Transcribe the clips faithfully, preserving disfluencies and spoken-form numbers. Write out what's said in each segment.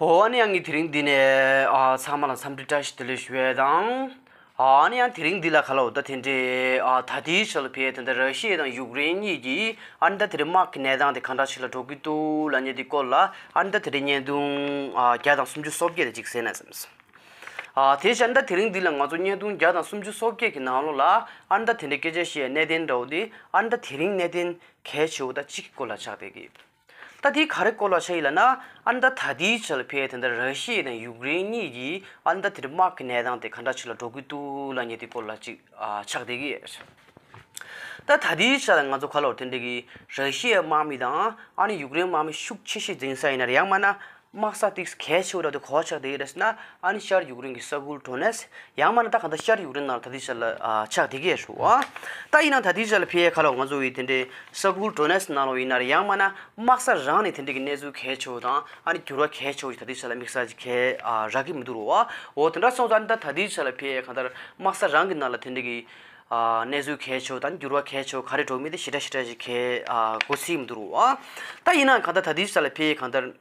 ཨོ་ཨ་ནི་ཡང་ངས་དེ་རིང་འདི་ནས་ཨ་ཚང་མ་ལ་འཚམས་འདྲི་བཀྲ་ཤིས་བདེ་ལེགས་ཞུ་ཡས་དང་། ཨ་ནི་ཡང་དེ་རིང་འདི་ལ་ག་ལ་འོ་ད་དེ་འདྲའི་ཨ་ད་ལྟའི་ཆ་ལ་ཕེ་དེ་འདྲ་ར་ཤི་ཡ་དང་ཡུཀ་རེན་གཉིས་ཀྱི་ཨ་ནི་ད་དེ་རིང་དམག་གི་གནས་སྟངས་དེ་ག་འདྲ་ཞིག་ལ་འགྲོ་གི་འདུག་ལབ་མཁན་དེ་སྐོར་ལ་ཨ་ནི་ད་དེ་རིང་བརྙན་ཐུང་ཨ་བརྒྱ་དང་སུམ་ཅུ་སོ་བརྒྱད་དེ་ཅིག་གསན་ན་བསམས། ཨ་དེ་བཞིན་ད་དེ་རིང་འདི་ལ་ང་ཚོ་བརྙན་ཐུང་བརྒྱ་དང་སུམ་ཅུ་སོ་བརྒྱད་ཀྱི་ནང་ལོགས་ལ་ཨ་ནི་ད་དེ་འདྲའི་སྐད་ཆ་བཤད་གནད་དོན་འདྲ་བོ་དེ་ཨ་ནི་ད་དེ་རིང་གནད་དོན་གལ་ཆེ་བོ་ད་གཅིག་གི་སྐོར་ལ་ཆགས་བསྡད་ཀྱི་ཡོད། ད་དེ་ག་རེ་སྐོར་ལ་ཆགས་ཡིན་ལབ་ན་ཨ་ནི་ད་ད་ལྟའི་ཆ་ལ་ཕེ་དེ་འདྲ་ར་ཤི་ཡ་དང་ཡུཀ་རེན་གཉིས་ཀྱི་ཨ་ནི་ད་དེ་འདྲ་དམག་གི་གནས་སྟངས་དེ་ག་འདྲ་ཞིག་ལ་འགྲོ་གི་འདུག་ལབ་མཁན་དེ་སྐོར་ལ་ཅིག་ཨ་ཆགས་བསྡད་ཀྱི་ཡོད། ད་ད་ལྟའི་ཆ་ལ་ང་ཚོ་ག་ལ་འོ་དེ་འདྲ་གི་ར་ཤི་ཡའི་དམག་མི་དང་ཨ་ནི་ཡུཀ་རེན་དམག་མི་ཤུགས་ཆེ་ཤོས་འཛིང་ས་ཡིན་ན་རེད། ཡང་མིན་ན་དམག་ས་ཏིག་གལ་ཆེ་བོ་འདྲ་དེ་ག་པར་ཆགས་བསྡད་ཀྱི་རེད་ཟེར་ན་ཨ་ནི་ཤར་ཡུཀ་རེན་གྱི་ས་ཁུལ་ཌོ་ནེ་སི། ཡང་མིན་ན་ད་གང་ལྟར་ཤར་ཡུཀ་རེན་ནང་ལ་ད་ལྟའི་ཆ་ལ་ཨ་ཆགས་བསྡད་ཀྱི་ཡོད་རེད་བ། ད་ཡིན་ན་ད་ལྟའི་ཆ་ལ་ཕེ་ཡའི་ཁ་ལ་ང་ཚོ་ཡི་དེ་འདྲའི་ས་ཁུལ་ཌོ་ནེ་སི་ནང་ལ་ཡིན་ན་རེད། ཡང་མིན་ན་དམག་ས་རང་ནས་དེ་འདྲའི་གི་གནས་ཚུལ་གལ་ཆེ་བོ་དང་ཨ་ནི་འགྱུར་བ་གལ་ཆེ་བོ་ཞིག་ད་ལྟའི་ཆ་ལ་དམིགས་བསལ་ཅིག་གལ་ཨ་རག་གི་མི་འདུག་རེད་བ། འོ་དེ་འདྲ་སོང་ཙང་ཨ་ནི་ད་ད་ལྟའི་ཆ་ལ་ཕེ་ཡའི་གང་ལྟར་དམག་ས་རང་གི་ནང་ལ་དེ་འདྲའི་གི་ཨ་གནས་ཚུལ་གལ་ཆེ་བོ་དང་འགྱུར་བ་གལ་ཆེ་བོ་ག་རེ་འགྲོ་མིན་དེ་ཞེ་དྲག་ཞེ་དྲག་ཅིག་གལ་ཨ་གོ་སྲིད་མི་འདུག་རེད་བ། ད་ཡིན་ན་གང་ལྟར་ད་ལྟའི་ཆ་ལ་ཕེ་ཡའི་གང་ལྟར་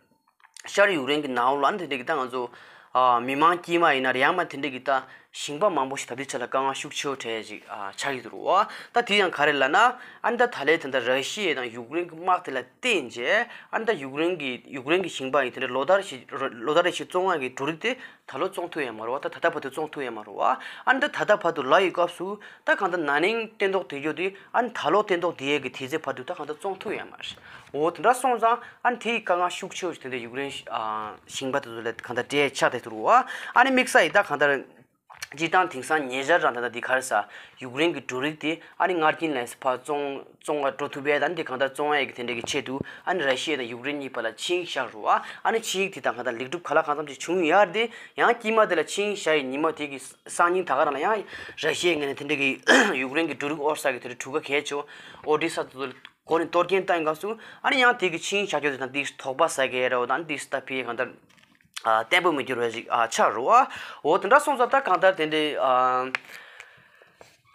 ཤར་ཡུཀ་རེན་གྱི་ནང་ལོགས་ལ་དེ་འདྲ་གི་ད་ང་ཚོ་ཨ་མི་མང་དཀྱུས་མ་ཡིན་ན་རེད། ཡང་མིན་དེ་འདྲ་གི་ད་ཞིང་པ་མང་པོ་ཞིག་ད་ལྟའི་ཆ་ལ་དཀའ་ངལ་ཤུགས་ཆེ་བོ་འཕྲད་ཅིག་ཨ་ཆགས་ཀྱི་འདུག་རེད་བ། ད་དེ་ཡང་ག་རེ་ལབ་ན་ཨ་ནི་ད་ད་ལན་དེ་འདྲ་ར་ཤི་ཡ་དང་ཡུཀ་རེན་གྱི་དམག་དེ་ལ་བརྟེན་བྱས་ཨ་ནི་ད་ཡུཀ་རེན་གྱི་ཡུཀ་རེན་གྱི་ཞིང་པ་ཡིན་དེ་འདྲ་ལོ་ལྟར་ཞིག་ལོ་ལྟར་རེ་ཞིག་བཙོང་ཡག་གི་འབྲུ་རིགས་དེ་ད་ལོ་བཙོང་ཐུབ་ཡ་མ་རེད་བ། ད་ད་ལྟ་བར་དུ་བཙོང་ཐུབ་ཡ་མ་རེད་བ། ཨ་ནི་ད་ད་ལྟ་བར་དུ་ལབ་ཡི་སྐབས་སུ་ད་གང་ལྟར་ན་ནིང་སྟོན་ཐོག་དེ་ཡོད་དུས་ཨ་ནི་ད་ལོ་སྟོན་ཐོག་དེ་ཡས་ཀྱི་དུས་ཚོད་བར་དུ་ད་གང་ལྟར་བཙོང་ཐུབ་ཡ་མ་རེད། འོ་དེ་འདྲ་སོང་ཙང་ཨ་ནི་དེ་ཡི་དཀའ་ངལ་ཤུགས་ཆེ་བོ་ཞིག་དེ་འདྲ་ཡུཀ་རེན་ཨ་ཞིང་པ་དེ་ཚོ་ལ་གང་ལྟར་འཕྲད་ཆགས་བསྡད་འདུག་རེད་བ། ཨ་ནི་དམིགས་བསལ་ཡིན་ད་གང་ལྟར་སྤྱིར་བཏང་དེང་སང་ཉེ་ཆར་རང་ད་ལྟ་འདི་ག་རེ་ཟ་ཡུཀ་རེན་གྱི་འབྲུ་རིགས་དེ་ཨ་ནི་སྔར་རྐྱེན་ལས་ཕར་བཙོང་བཙོང་བ་འགྲོ་ཐུབ་པའི་ད་འདི་གང་ལྟར་བཙོང་ཡས་ཀྱི་དེ་འདྲ་གི་ཆེད་དུ་ཨ་ནི་ར་ཤི་ཡ་དང་ཡུཀ་རེན་གཉིས་བར་ལ་ཆིངས་ཡིག་བཞག་རེད་བ། ཨ་ནི་ཆིངས་ཡིག་དེ་དང་གང་ལྟར་ལེགས་གྲུབ་ག་ལ་གང་འཚམ་ཅིག་བྱུང་ཡོད་རེད་དེ། ཡང་དཀྱིལ་མ་དེ་ལ་ཆིངས་ཡིག་བཞག་ཡི་ཉི་མ་དེ་གི་སང་ཉིན་ད་ག་རང་ལ་ཡང་ར་ཤི་ཡའི་ངོས་ནས་དེ་འདྲ་གི་ཡུཀ་རེན་གྱི་འབྲུ་རིགས་དབོར་ས་གི་དེ་འདྲ་གྲུ་ཁ་གལ་ཆེ་བོ་ཨོ་ཌི་ས་དེ་ཚོ་སྒོ་ནས་གཏོར་སྐྱོན་བཏང་ཡི་སྐབས་སུ་ཨ་ནི་ཡང་དེ་གི་ཆིངས་ཡིག་བཞག་རྒྱུ་དེ་དང་དེ་དོགས་པ་ཟ་གི་རེད་བ། དང་དེ་ད་ཕི་གང་ལྟར་ཨ་བརྟན་པོ་མི་འགྱུར་བ་ཞིག་ཨ་ཆགས་རེད་བ། འོ་དེ་འདྲ་སོང་ཙང་ད་གང་ལྟར་དེ་འདྲའི་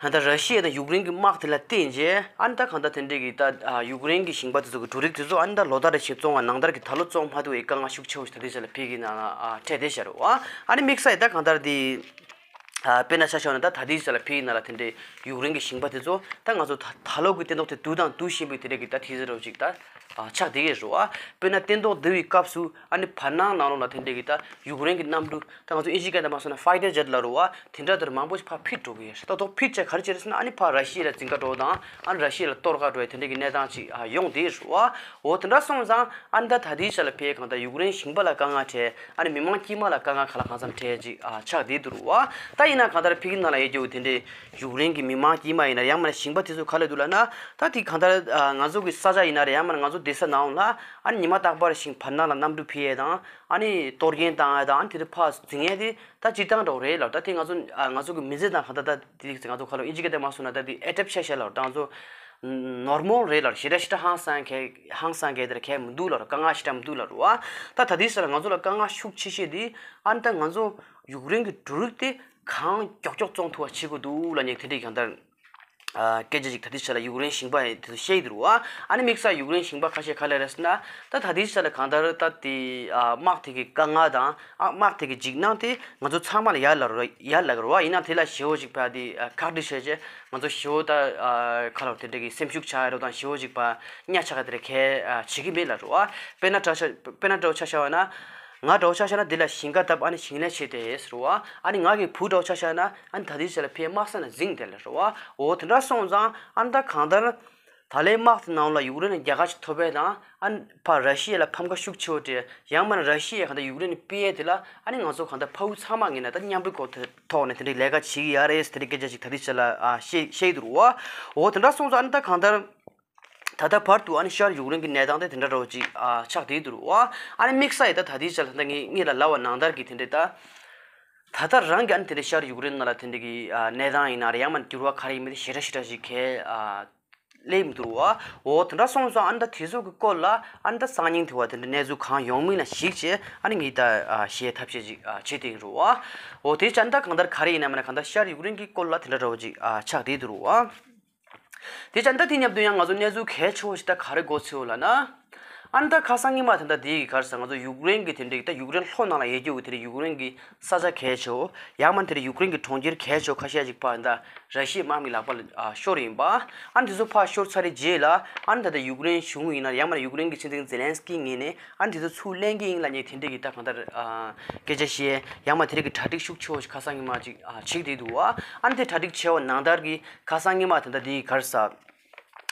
ཨ་ད་ར་ཤི་ཡ་དང་ཡུཀ་རེན་གྱི་དམག་དེ་ལ་བརྟེན་རྗེས་ཨ་ནི་ད་གང་ལྟར་དེ་འདྲའི་གི་ད་ཨ་ཡུཀ་རེན་གྱི་ཞིང་པ་དེ་ཚོ་གི་འབྲུ་རིགས་དེ་ཚོ་ཨ་ནི་ད་ལོ་ལྟར་རེ་བཞིན་བཙོང་བ་ནང་ལྟར་གྱི་ད་ལོ་བཙོང་མ་ཐུབ་པའི་དཀའ་ངལ་ཤུགས་ཆེ་བོ་ཞིག་ད་ལྟའི་ཆ་ལ་ཕི་གི་ནང་ལ་ཨ་འཕྲད་བསྡད་བཞག་རེད་བ། ཨ་ནི་དམིགས་བསལ་ཡིན་ད་གང་ལྟར་དེ་ཨ་དཔེར་ན་ཆ་བཞག་ན་ད་ད་ལྟའི་ཆ་ལ་ཕི་གི་ནང་ལ་དེ་འདྲའི་ཡུཀ་རེན་གྱི་ཞིང་པ་དེ་ཚོ་ད་ང་ཚོ་ད་ད་ལོ་གི་སྟོན་ཐོག་དེ་བསྡུ་དང་བསྡུ་བཞིན་པའི་དེ་འདྲ་གི་ད་དུས་ཚོད་འདྲ་བོ་ཅིག་ད་ཨ་ཆགས་བསྡད་ཀྱི་རེད་བ། དཔེར་ན་སྟོན་ཐོག་བསྡུ་བའི་སྐབས་སུ་ཨ་ནི་བར་སྣང་ནང་ལོགས་ལ་དེ་འདྲ་གི་ད་ཡུཀ་རེན་གྱི་གནམ་གྲུ་ད་ང་ཚོ་ཨིན་ཇི་སྐད་ནང་མ་སོང་ན་ཕའི་ཊར་ཇེ་ཊི་ལབ་རེད་བ། དེ་འདྲ་དེར་མང་པོ་ཞིག་ཕར་ཕུད་འགྲོ་གི་ཡོད་རེད། ད་ཐོག་ཕུད་བྱས་ག་རེ་བྱས་རེད་ཟེར་ན་ཨ་ནི་ཕར་ར་ཤི་ཡ་ལ་འཛིང་ག་འགྲོ་དང་ཨ་ནི་ར་ཤི་ཡ་ལ་གཏོར་ག་འགྲོ་ཡ་དེ་འདྲ་གི་གནས་སྟངས་ཅིག་ཨ་ཡོང་བསྡད་ཡོད་རེད་བ། འོ་དེ་འདྲ་སོང་ཙང་ཨ་ནི་ད་ད་ལྟའི་ཆ་ལ་ཕི་གང་ལྟར་ཡུཀ་རེན་ཞིང་པ་ལ་དཀའ་ངལ་འཕྲད་ཨ་ནི་མི་མང་དཀྱུས་མ་ལ་དཀའ་ངལ་ག་ལ་གང་འཚམ་འཕྲད་ཅིག་ཨ་ཆགས་བསྡད་འདུག་རེད་བ། ད་ཡིན་ན་གང་ལྟར་ཕི་གི་ནང་ལ་ཡོད་རྒྱུ་དེ་འདྲའི་ཡུཀ་རེན་གྱི་མི་མང་དཀྱུས་མ་ཡིན་ན་ཡང་མིན་ན་ཞིང་པ་དེ་ཚོ་ག་ལ་འདུག་ལབ་ན་ད་དེ་གང་ལྟར་ཨ་ང་ཚོ་གི་ས་ཆ་ཡིན་ན་རེད། ཡང་མིན་ན་ང་ཚོ་བསྡད་ས་ནང་ལ་ཨ་ནི་ཉི་མ་རྟག་པར་ཞིང་བར་སྣང་ལ་གནམ་གྲུ་ཕུད་ཡས་དང་ཨ་ནི་གཏོར་སྐྱོན་བཏང་ཡས་དང་ཨ་ནི་དེ་འདྲ་ཕར་འཛིང་ཡས་དེ་ད་སྤྱིར་བཏང་འདྲ་བོ་རེད་ལབ། ད་དེ་ང་ཚོ་ཨ་ང་ཚོ་གི་མི་ཚེ་དང་གང་ལྟར་ད་དེ་ང་ཚོ་ག་ལ་ཨིན་ཇི་སྐད་དེ་མ་སོང་ན་ད་དེ་ཨེ་ཌེབ་ཊེ་ཤན་ལབ། ད་ང་ཚོ་ནོར་མལ་རེད་ལབ། ཞེ་དྲག་ཞེ་དྲག་ཧང་སང་གི་ཧང་སང་གི་དེ་འདྲ་གང་ཡང་མི་འདུག་ལབ། དཀའ་ངལ་ཞེ་དྲག་མི་འདུག་ལབ་རེད་བ། ད་ད་དེ་ས་ལ་ང་ཚོ་ལ་དཀའ་ངལ་ཤུགས་ཆེ་ཤོས་དེ་ཨ་ནི་ད་ང་ཚོ་ཡུཀ་རེན་གྱི་འབྲུ་རིགས་དེ་གང་མགྱོགས་མགྱོགས་བཙོང་ཐུབ་པ་བྱེད་དགོས་འདུག་ལབ་མཁན་དེ་འདྲའི་གང་ལྟར་ཨ་སྐད་ཆ་ཅིག་ད་ལྟའི་ཆ་ལ་ཡུཀ་རེན་ཞིང་པ་ཡིན་དེ་ཚོ་བཤད་ཀྱི་འདུག་རེད་བ། ཨ་ནི་དམིགས་བསལ་ཡུཀ་རེན་ཞིང་པ་ཁ་ཤས་ག་ལབ་རེད་ཟེར་ན་ད་ད་ལྟའི་ཆ་ལ་གང་ལྟར་ད་དེ་ཨ་དམག་དེ་གི་དཀའ་ངལ་དང་ཨ་དམག་དེ་གི་འཇིགས་སྣང་དེ་ང་ཚོ་ཚང་མ་ལ་ཡ་ལ་རེད་ཡ་ལ་རེད་བ། ཡིན་ན་དེ་ལ་ཞེ་པོ་ཅིག་ཕར་དེ་ཨ་ཁག་དཀྲི་བྱས་རྗེས་ང་ཚོ་ཞེ་པོ་ད་ཨ་ག་ལབ་དེ་འདྲ་གི་སེམས་ཤུགས་ཆག་ཡ་རེད་དང་ཞེ་པོ་ཅིག་ཕར་གཉའ་ཆག་ག་དེ་འདྲ་གས་ཨ་བྱེད་ཀྱི་མེད་ལབ་རེད་བ། དཔེར་ན་འདྲ་ཆ་དཔེར་ན་འདྲ་བོ་ཆ་བཞག་པ་ན། ང་འདྲ་བོ་ཆ་བཞག་ན་འདི་ལ་ཞིང་ཁ་བཏབ་ཨ་ནི་ཞིང་ལས་བྱེད་དེ་ཟེར་བ། ཨ་ནི་ང་གི་བུ་འདྲ་བོ་ཆ་བཞག་ན་ཨ་ནི་ད་ལྟའི་ཆ་ལ་ཕའི་དམག་ས་ན་འཛིང་དེ་ལ་ཟེར་བ། འོ་དེ་འདྲ་སོང་ཙང་ཨ་ནི་ད་གང་ལྟར་ད་ལན་དམག་དེ་ནང་ལ་ཡུཀ་རེན་ནས་རྒྱལ་ཁ་ཅིག་ཐོབ་པས་དང་ཨ་ནི་ཕར་ར་ཤི་ཡ་ལ་ཕམ་ཁ་ཤུགས་ཆེ་བོ་སྤྲད་ཡང་མིན་ན་ར་ཤི་ཡས་གང་ལྟར་ཡུཀ་རེན་ནས་ཕུད་ཡས་དེ་ལ་ཨ་ནི་ང་ཚོ་གང་ལྟར་ཕ་བུ་ཚང་མ་ངེས་ན་ད་མཉམ་པོའི་སྒོ་ཐོག་ནས་དེ་འདྲའི་ལས་ཀ་བྱེད་ཀྱི་ཡ་རེད་ཟེར་དེ་འདྲའི་སྐད་ཆ་ཅིག་ད་ལྟའི་ཆ་ལ་ཨ་བཤད་བཤད་ཀྱི་འདུག་རེད་བ། འོ་དེ་འདྲ་སོང་ཙང་ཨ་ནི་ད་གང་ལྟར། ད་ལྟ་བར་དུ་ཨ་ནི་ཤར་ཡུཀ་རེན་གྱི་གནས་སྟངས་དེ་དེ་འདྲ་འདྲ་བོ་ཅིག་ཨ་ཆགས་བསྡད་འདུག་རེད་བ། ཨ་ནི་དམིགས་བསལ་ཡིན་ད་ད་ལྟའི་ཆར་ད་ངས་ངེད་ལ་ལབ་པ་ནང་ལྟར་གྱི་དེ་འདྲའི་ད་ད་ལྟ་རང་གི་ཨ་ནི་དེ་འདྲའི་ཤར་ཡུཀ་རེན་ནང་ལ་དེ་འདྲའི་གི་ཨ་གནས་སྟངས་ཡིན་ན་རེད་ཡང་མིན་འགྱུར་བ་ག་རེ་ཡིན་མིན་དེ་ཞེ་དྲག་ཞེ་དྲག་ཅིག་གས་ཨ་སླེབས་མི་འདུག་རེད་བ། འོ་དེ་འདྲ་སོང་ཙང་ཨ་ནི་ད་དེ་ཚོ་གི་སྐོར་ལ་ཨ་ནི་ད་སང་ཉིན་དེ་བ་དེ་འདྲའི་གནས་ཚུལ་གང་ཡོང་མིན་ལ་གཞིགས་བྱས་ཨ་ནི་ངས་ད་ཨ་བཤད་ཐབས་ཤེས་ཅིག་ཨ་བྱེད་བསྡད་ཀྱི་རེད་བ། འོ་དེ་ཅང་ད་གང་ལྟར་ག་རེ་ཡིན་ན་མིན་ན་གང་ལྟར་ཤར་ཡུཀ་རེན་གྱི་སྐོར་ལ་དེ་འདྲ་འདྲ་བོ་ཅིག་ཨ་ཆགས་བསྡད་འདུག་རེད་བ། དེ་ཙང་ད་དེ་མཉམ་དུ་ཡང་ང་ཚོ་གནས་ཚུལ་གལ་ཆེ་བོ་ཞིག་ད་ག་རེ་གོ་ཚོད་ལབ་ན། ཨ་ནི་ད་ཁ་སང་ཉི་མ་དེ་འདྲ་དེའི་གི་ག་རེ་ཟེར། ང་ཚོ་ཡུཀ་རེན་གི་དེ་འདྲའི་ད་ཡུཀ་རེན་ལྷོ་ནང་ལ་ཡོད་རྒྱུ་གི་དེ་འདྲའི་ཡུཀ་རེན་གི་ས་ཆ་གལ་ཆེ་བོ། ཡང་མིན་དེ་འདྲའི་ཡུཀ་རེན་གི་གྲོང་ཁྱེར་གལ་ཆེ་བོ་ཁ་ཤས་ཅིག་ཕར་ད་ར་ཤི་ཡའི་དམག་མི་ལག་པ་ལ་ཨ་ཤོར་ཡིན་པ། ཨ་ནི་དེ་ཚོ་ཕར་ཤོར་ཚར་རེ་རྗེས་ལ་ཨ་ནི་ད་ལྟ་ཡུཀ་རེན་གཞུང་ཡིན་ན་ཡང་མིན་ན་ཡུཀ་རེན་གི་སྲིད་འཛིན་ཛེ་ལན་སི་ཀི་ངོས་ནས་ཨ་ནི་དེ་ཚོ་ཚུར་ལེན་གི་ཡིན་ལབ་མཁན་དེ་འདྲའི་གི་ད་གང་ལྟར་ཨ་སྐད་ཆ་བཤད། ཡང་མིན་དེ་འདྲའི་གི་གྲ་སྒྲིག་ཤུགས་ཆེ་བོ་ཞིག་ཁ་སང་ཉི་མ་ཅིག་ཨ་བྱེད་བསྡད་འདུག་བ། ཨ་ནི་དེ་གྲ་སྒྲིག་བྱས་པ་ནང་ལྟར་གི་ཁ་སང་ཉི་མ་དེ་འདྲ་དེའི་ག་རེ་ཟེར།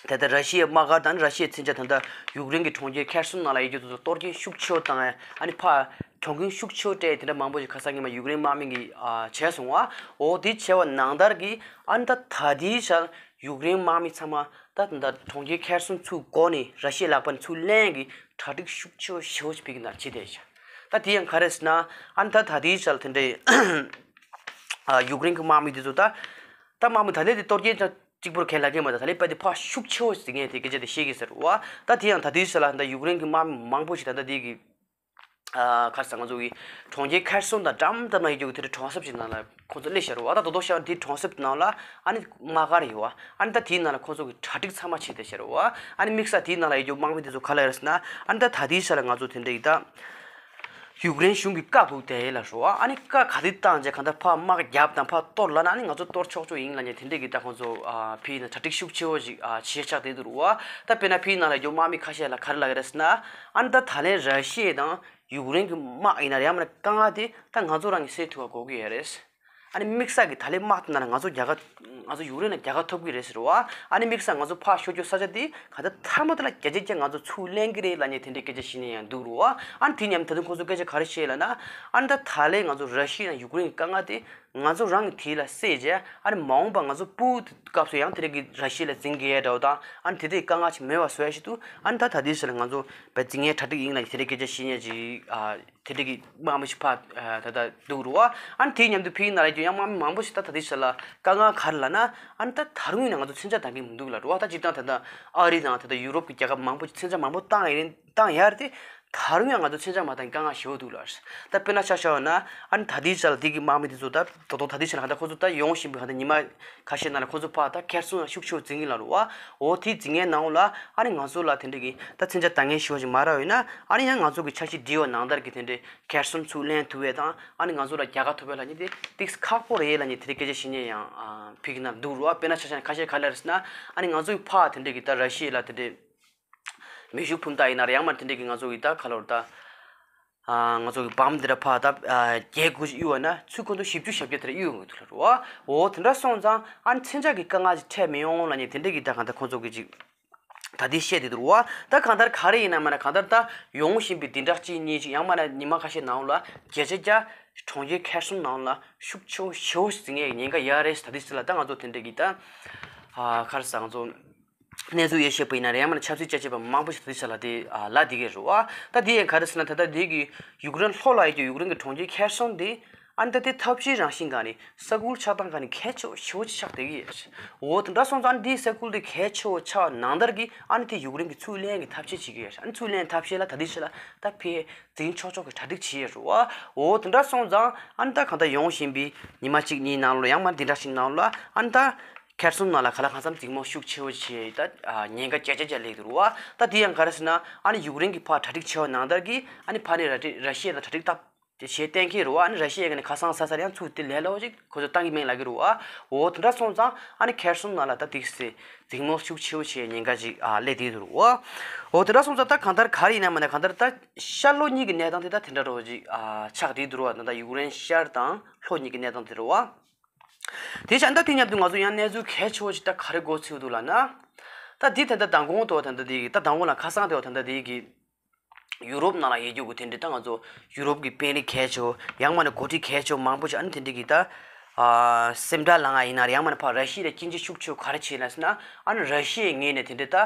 ད་ལྟ་ར་ཤི་ཡའི་དམག་སྒར་དང་ར་ཤི་ཡའི་མཚོན་ཆ་ད་ལྟ་ཡུཀ་རེན་གྱི་གྲོང་ཁྱེར་ཁེར་སོན་ནང་ལ་ཡོད་རྒྱུ་དེ་ཚོ་གཏོར་སྐྱོན་ཤུགས་ཆེ་བོ་བཏང་ཡ། ཨ་ནི་ཕར་གྱོང་གུན་ཤུགས་ཆེ་བོ་སྤྲད་དེ་འདྲ་མང་པོ་ཞིག་ཁ་སང་ཉི་མ་ཡུཀ་རེན་དམག་མི་གིས་ཨ་བྱས་སོང་བ། འོ་དེ་བྱས་པ་ནང་ལྟར་གྱི་ཨ་ནི་ད་ད་ལྟའི་ཆར་ཡུཀ་རེན་དམག་མི་ཚང་མ་ད་ད་ལྟ་གྲོང་ཁྱེར་ཁེར་སོན་ཚུར་བགོ་ནས་ར་ཤི་ཡའི་ལག་པ་ནས་ཚུར་ལེན་གྱི་གྲ་སྒྲིག་ཤུགས་ཆེ་བོ་ཞེ་པོ་ཞིག་བྱེད་ཀྱི་འདུག་བྱེད་བསྡད་ཤག་ད་དེ་ཡང་ག་རེ་ཟེར་ན། ཨ་ནི་ད་ད་ལྟའི་ཆར་དེ་འདྲའི་ཨ་ཡུཀ་རེན་གྱི་དམག་མི་དེ་ཚོ་ད་ད་དམག་མི་ད་ལྟའི་དེ་གཏོར་སྐྱོན་ཅང་གཅིག་པུར་གས་ལ་གས་མ་ད་ད་ལེ་པ་དེ་ཕ་ཤུགས་ཆེ་བོ་ཟིག་ངས་དེ་སྐད་ཆ་དེ་བཤད་ཀྱི་ཟེར་བ། ད་དེ་ཡང་ད་དེའི་ཆ་ལ་ད་ཡུཀ་རེན་གྱི་དམག་མི་མང་པོ་ཞིག་ད་ལྟ་དེ་གི་ཨ་ག་རེ་ཟེར། ང་ཚོ་གི་གྲོང་ཁྱེར་ཁེར་སོན་དང་འགྲམ་འགྲམ་ན་ཡོད་རྒྱུ་གི་དེ་འདྲའི་གྲོང་གསེབ་ཅིག་ནང་ལ་ཁོང་ཚོ་སླེབས་ཤར་བ། ད་དོ་དོ་ཤར་དེའི་གྲོང་གསེབ་ནང་ལ་ཨ་ནི་དམག་སྒར་ཡོད་བ། ཨ་ནི་ད་དེའི་ནང་ལ་ཁོང་ཚོ་གི་གྲ་སྒྲིག་ཚང་མ་བྱས་ཏེ་ཤར་བ། ཨ་ནི་དམིགས་བསལ་དེའི་ནང་ལ་ཡོད་རྒྱུ་དམག་མི་དེ་ཚོ་ག་ལ་ཡོད་རེད་ཟེར་ན། ཨ་ནི་ད་ད་དེའི་ཆ་ལ་ང་ཚོ་དེ་འདྲ་ཡི་ད། ཡུཀ་རེན་གཞུང་གིས་བཀག་འདུག་དེ་ལ་ཧྲོ། ཨ་ནི་བཀག་ག་དུས་བཏང་རྗེས་གང་ལྟར་ཕར་དམག་རྒྱབ་དང་ཕར་གཏོར་ལབ་ན་ཨ་ནི་ང་ཚོ་གཏོར་ཆོག་ཆོག་ཡིན་ལབ་མཁན་དེ་འདྲས་ཀྱི་ད་ཁོང་ཚོ་ཨ་ཕི་ཡིན་ན་གྲ་སྒྲིག་ཤུགས་ཆེ་བོ་ཞིག་ཨ་བྱས་ཆགས་བསྡད་འདུག་རུ་བ། ད་དཔེར་ན་ཕི་ཡིན་ན་ལ་རྒྱུ་དམག་མི་ཁ་ཤས་ལ་ག་རེ་ལབ་ཀྱི་རེད་ཟེར་ན། ཨ་ནི་ད་ད་ལན་ར་ཤི་ཡ་དང་ཡུཀ་རེན་གྱི་དམག་ཡིན་ན་རེད། ཡང་མིན་ན་དཀའ་ངལ་དེ་ད་ང་ཚོ་རང་གིས་སེལ་ཐུབ་པ་དགོས་ཀྱི་ཡོད་རེད། ཨ་ནི་དམིགས་བསལ་གྱི་ད་ལན་དམག་དེ་ནང་ལ་ང་ཚོ་རྒྱལ་ཁ་ང་ཚོ་ཡུཀ་རེན་ལ་རྒྱལ་ཁ་ཐོབ་ཀྱི་རེད་ཟེར་བ། ཨ་ནི་དམིགས་བསལ་ང་ཚོ་ཕར་ཤོར་རྒྱུ་ས་ཆ་དེ་ག་ད་མཐའ་མ་དེ་ལ་བརྒྱ་ཆ་བརྒྱ་ང་ཚོ་ཚུར་ལེན་གྱི་རེད་ལབ་མཁན་དེ་འདྲའི་སྐད་ཆ་བཤད་མཁན་ཡང་འདུག་རུ་བ། ཨ་ནི་དེ་མཉམ་ད་དུང་ཁོང་ཚོ་སྐད་ཆ་ག་རེ་བཤད་ལབ་ན། ཨ་ནི་ད་ད་ལན་ང་ཚོ་ར་ཤི་ཡ་དང་ཡུཀ་རེན་གྱི་དཀའ་ངལ་དེ་ང་ཚོ་རང་གིས་དེ་ལ་སེལ་རྗེས་ཨ་ནི་མ་འོངས་པ་ང་ཚོ་སྤུ་གུ་སྐབས་སུ་ཡང་དེ་འདྲ་གི་ར་ཤི་ཡ་ལ་འཛིང་གི་ཡས་འདྲ་བོ་དང་། ཨ་ནི་དེ་འདྲའི་དཀའ་ངལ་ཅིག་མེད་པ་བཟོ་ཡ་ཞིག་འདུག་ཨ་ནི་ད་ད་ལྟའི་ཆ་ལ་ང་ཚོ་བས་འཛིང་ཡས་གྲ་སྒྲིག་ཡིན་ལབ་མཁན་དེ་འདྲའི་སྐད་ཆ་བཤད་མཁན་ཅིག་ཨ། དེ་འདྲ་གི་དམག་མི་ཞིག་ཕར་ཨ་ད་ལྟ་འདུག་རུ་བ། ཨ་ནི་དེའི་མཉམ་དུ་ཕི་ཡིན་ན་ལ་ཡོད་ཡང་དམག་མི་མང་པོ་ཞིག་ད་ད་ལྟའི་ཆ་ལ་དཀའ་ངལ་ག་རེ་ལབ་ན། ཨ་ནི་ད་ད་རུང་ཡང་ང་ཚོ་མཚོན་ཆ་འདང་གི་མི་འདུག་ལབ་རུ་བ། ད་སྤྱིར་བཏང་ད་ལྟ་ཨ་རི་དང་ད་ལྟ་ཡུ་རོབ་ཀྱི་རྒྱལ་ཁབ་མང་པོ་ཞིག་མཚོན་ཆ་མང་པོ་བཏང་ཡ་རེད། བཏང་ཡ་རེད་དེ། ད་རུང་ཡང་ང་ཚོ་མཚོན་ཆ་མ་བཏང་དཀའ་ངལ་ཞེ་པོ་འདུག་ལབ། ད་དཔེར་ན་ཆ་བཞག་ན། ཨ་ནི་ད་ལྟའི་ཆ་ལ་དེ་གི་དམག་མི་དེ་ཚོ་ད་ད་དུང་ད་ལྟའི་ཆ་ལ་ག་ད་ཁོ་ཚོ་ད་ཡོང་བཞིན་པའི་ག་ད་ཉི་མ་ཁ་ཤས་ནང་ལ་ཁོ་ཚོ་ཕར་ད་ཁེར་སོང་ལ་ཤུགས་ཆེ་བོ་འཛིང་གི་ལབ་རུ་བ། འོ་དེ་འཛིང་མཁན་ནང་ལ་ཨ་ནི་ང་ཚོ་ལ་དེ་འདྲ་གི་ད་མཚོན་ཆ་འདང་མཁན་ཞེ་པོ་ཞིག་མ་རག་ཡོད་ན། ཨ་ནི་ཡང་ང་ཚོ་གི་འཆར་གཞི་བསྒྲིགས་པ་ནང་ལྟར་གི་དེ་འདྲའི་ཁེར་སོན་ཚུར་ལེན་ཐུབ་པ་དང་། ཨ་ནི་ང་ཚོ་ལ་རྒྱལ་ཁ་ཐོབ་པ་ལབ་མཁན་དེ་ཏིག་ཙམ་ཁག་པོ་རེད་ལབ་མཁན་དེ་འདྲའི་སྐད་ཆ་བཤད་མཁན་ཡང་ཨ་ཕི་གི་ནང་འདུག་རུ་བ། དཔེར་ན་ཆ་བཞག་ན་ཁ་ཤས་ག་ལ་རེད་ཟེར་ན། ཨ་ནི་ང་ཚོ་གི་ཕར་དེ་འདྲའི་གི་ད་ར་ཤི་ཡ་ལ་དེ་འདྲའི་མེ་ཤུགས་འཕུར་མདའ་ཡིན་ན་རེད། ཡང་མིན་དེ་འདྲའི་གི་ང་ཚོ་གི་ད་ག་ལབ་རུ་ད། ཨ་ང་ཚོ་གི་བམ་འདི་འདྲ་ཕར་ད་ཨ་བརྒྱད་དགུ་ཞིག་གཡུགས་པ་ན་ཚུར་ཁོང་ཚོ་བཞི་བཅུ་ཞེ་བརྒྱད་དེ་འདྲ་གཡུགས་ཡོང་གི་འདུག་ལབ་རུ་བ། འོ་དེ་འདྲ་སོང་ཙང་ཨ་ནི་མཚོན་ཆ་གི་དཀའ་ངལ་ཅིག་འཕྲད་མི་ཡོང་ལབ་མཁན་དེ་འདྲའི་གི་ད་གང་ལྟར་ཁོང་ཚོ་གི་ཅིག་ད་དེ་བཤད་དེ་འདུག་རུ་བ། ད་གང་ལྟར་ག་རེ་ཡིན་ན་མིན་ན་གང་ལྟར་ད་ཡོང་བཞིན་པའི་བདུན་ཕྲག་གཅིག་གཉིས་ཅིག་ཡང་མིན་ན་ཉི་མ་ཁ་ཤས་ནང་ལ་བརྒྱ་ཆ་བརྒྱ་གྲོང་ཁྱེར་ཁེར་སོན་ནང་ལ་ཤུགས་ཆེ་བོ་ཞེ་པོ་ཞིག་འཛིང་ཡས་ཉེན་ཁ་ཡོད་རེད། ད་དེ་ཚོ་ལ་ད་ང་ཚོ་དེ་འདྲ་གི་ད་ཨ་ག་རེ་ཟེར། ང་ཚོ་གནས་ཚུལ་ཡོད་ཤེས་པ་ཡིན་ན་རེད། ཡང་མིན་ན་ཆབ་སྲིད་དཔྱད་ཞིབ་པ་མང་པོ་ཞིག་ད་དེ་ཚོ་ལ་དེ་ཨ་ལབ་བསྡད་ཀྱི་རེད་བ། ད་དེ་ཡང་ག་རེ་ཟེར་ན། ད་ལྟ་དེ་གི་ཡུཀ་རེན་ལྷོ་ལ་ཡོད་ཀྱི་ཡུཀ་རེན་གྱི་གྲོང་ཁྱེར་ཁེར་སོན་དེ་ཨ་ནི་ད་དེ་ཐབས་ཤེས་རང་བཞིན་ག་ནས་ས་ཁུལ་ཆགས་སྟངས་ག་ནས་གལ་ཆེ་བོ་ཞེ་པོ་ཅིག་ཆགས་བསྡད་ཀྱི་ཡོད་རེད། འོ་དེ་འདྲ་སོང་ཙང་ཨ་ནི་དེའི་ས་ཁུལ་དེ་གལ་ཆེ་བོ་ཆགས་ནང་ལྟར་གྱི་ཨ་ནི་དེ་ཡུཀ་རེན་གྱི་ཚུར་ལེན་གྱི་ཐབས་ཤེས་བྱེད་ཀྱི་ཡོད་རེད། ཨ་ནི་ཚུར་ལེན་ཐབས་ཤེས་ལ་ད་དེ་ཚོ་ལ་ད་ཕར་འཛིང་ཆོག་ཆོག་གི་གྲ་སྒྲིག་བྱེད་ཀྱི་ཡོད་རེད་བ། འོ་དེ་འདྲ་སོང་ཙང་ཨ་ནི་ད་གང་ལྟར་ཡོང་བཞིན་པའི་ཉི་མ་གཅིག་གཉིས་ནང་ལོགས་ཡང་མིན་ན་དེ་འདྲ་ཞིག་ནང་ལོགས་ཨ་ནི་ད་ཁེར་སོན་ནང་ལ་ག་ལ་གང་འཚམ་འཛིང་མོ་ཤུགས་ཆེ་བོ་བྱས། ད་ཉེན་ཁ་བརྒྱ་ཆ་བརྒྱ་སླེབས་འདུག་རུ་བ། ད་དེ་ཡང་ག་རེ་ཟེར་ན། ཨ་ནི་ཡུཀ་རེན་གྱིས་ཕར་གྲ་སྒྲིག་བྱས་པ་ནང་ལྟར་གྱི་ཨ་ནི་ཕར་ནས་ར་ར་ཤི་ཡ་དང་གྲ་སྒྲིག་བཏང་། དེ་བྱས་གཏན་འཁེལ་རུ་བ། ཨ་ནི་ར་ཤི་ཡ་གི་ནས་ཁ་སང་ས་ས་ཡང་ཚུར་དེ་ལས་སླ་བོ་ཅིག་ཁོ་ཚོ་བཏང་གི་མེད་ལབ་ཀྱི་རུ་བ། འོ་དེ་འདྲ་སོང་ཙང་ཨ་ནི་ཁེར་སོན་ནང་ལ་ད་དེ་སེ་འཛིང་མོ་ཤུགས་ཆེ་བོ་བྱས་ཉེན་ཁ་ཅིག་ཨ་སླེབས་བསྡད་འདུག་རུ་བ། འོ་དེ་འདྲ་སོང་ཙང་ད་གང་ལྟར་ག་རེ་ཡིན་ན་མིན་ན་གང་ལྟར་ད་ཤར་ལྷོ་གཉིས་ཀྱི་གནས་སྟངས་དེ་ད་དེ་འདྲ་རུ་བ་ཅིག་ཨ་ཆགས་བསྡད་འདུག་རུ་བ། ད་ད་ཡུཀ་རེན་ཤར་དང་ལྷོ་གཉིས་ཀྱི་གནས་སྟངས་དེ་རུ་བ། དེ་བྱས་ད་དེ་མཉམ་དུ་ང་ཚོ་ཡང་གནས་ཚུལ་གལ་ཆེ་བོ་ཅིག་ད་ག་རེ་གོ་ཚུལ་འདུག་ལབ་ན། ད་དེ་ད་ད་མདང་དགོང་དུ་ད་ད་དེ་གི་ད་མདང་དགོང་ལ་ཁ་སང་དེ་བ་ད་ད་དེ་གི་ཡུ་རོབ་ནང་ལ་ཡོད་རྒྱུ་གི་དེ་འདྲའི་ད་ང་ཚོ་ཡུ་རོབ་ཀྱི་དཔོན་རིགས་གལ་ཆེ་བོ། ཡང་མིན་ན་འགོ་ཁྲིད་གལ་ཆེ་བོ་མང་པོ་ཞིག་ཨ་ནི་དེ་འདྲའི་གི་ད་ཨ་སེམས་ཁྲལ་ལངས་ཡ་ཡིན་ན་རེད། ཡང་མིན་ན་ཕར་ར་ཤི་ཡ་ལ་སྐྱོན་བརྗོད་ཤུགས་ཆེ་བོ་ག་རེ་བྱས་ན་ཟེར་ན། ཨ་ནི་ར་ཤི་ཡའི་ངོས་ནས་དེ་འདྲའི་ད་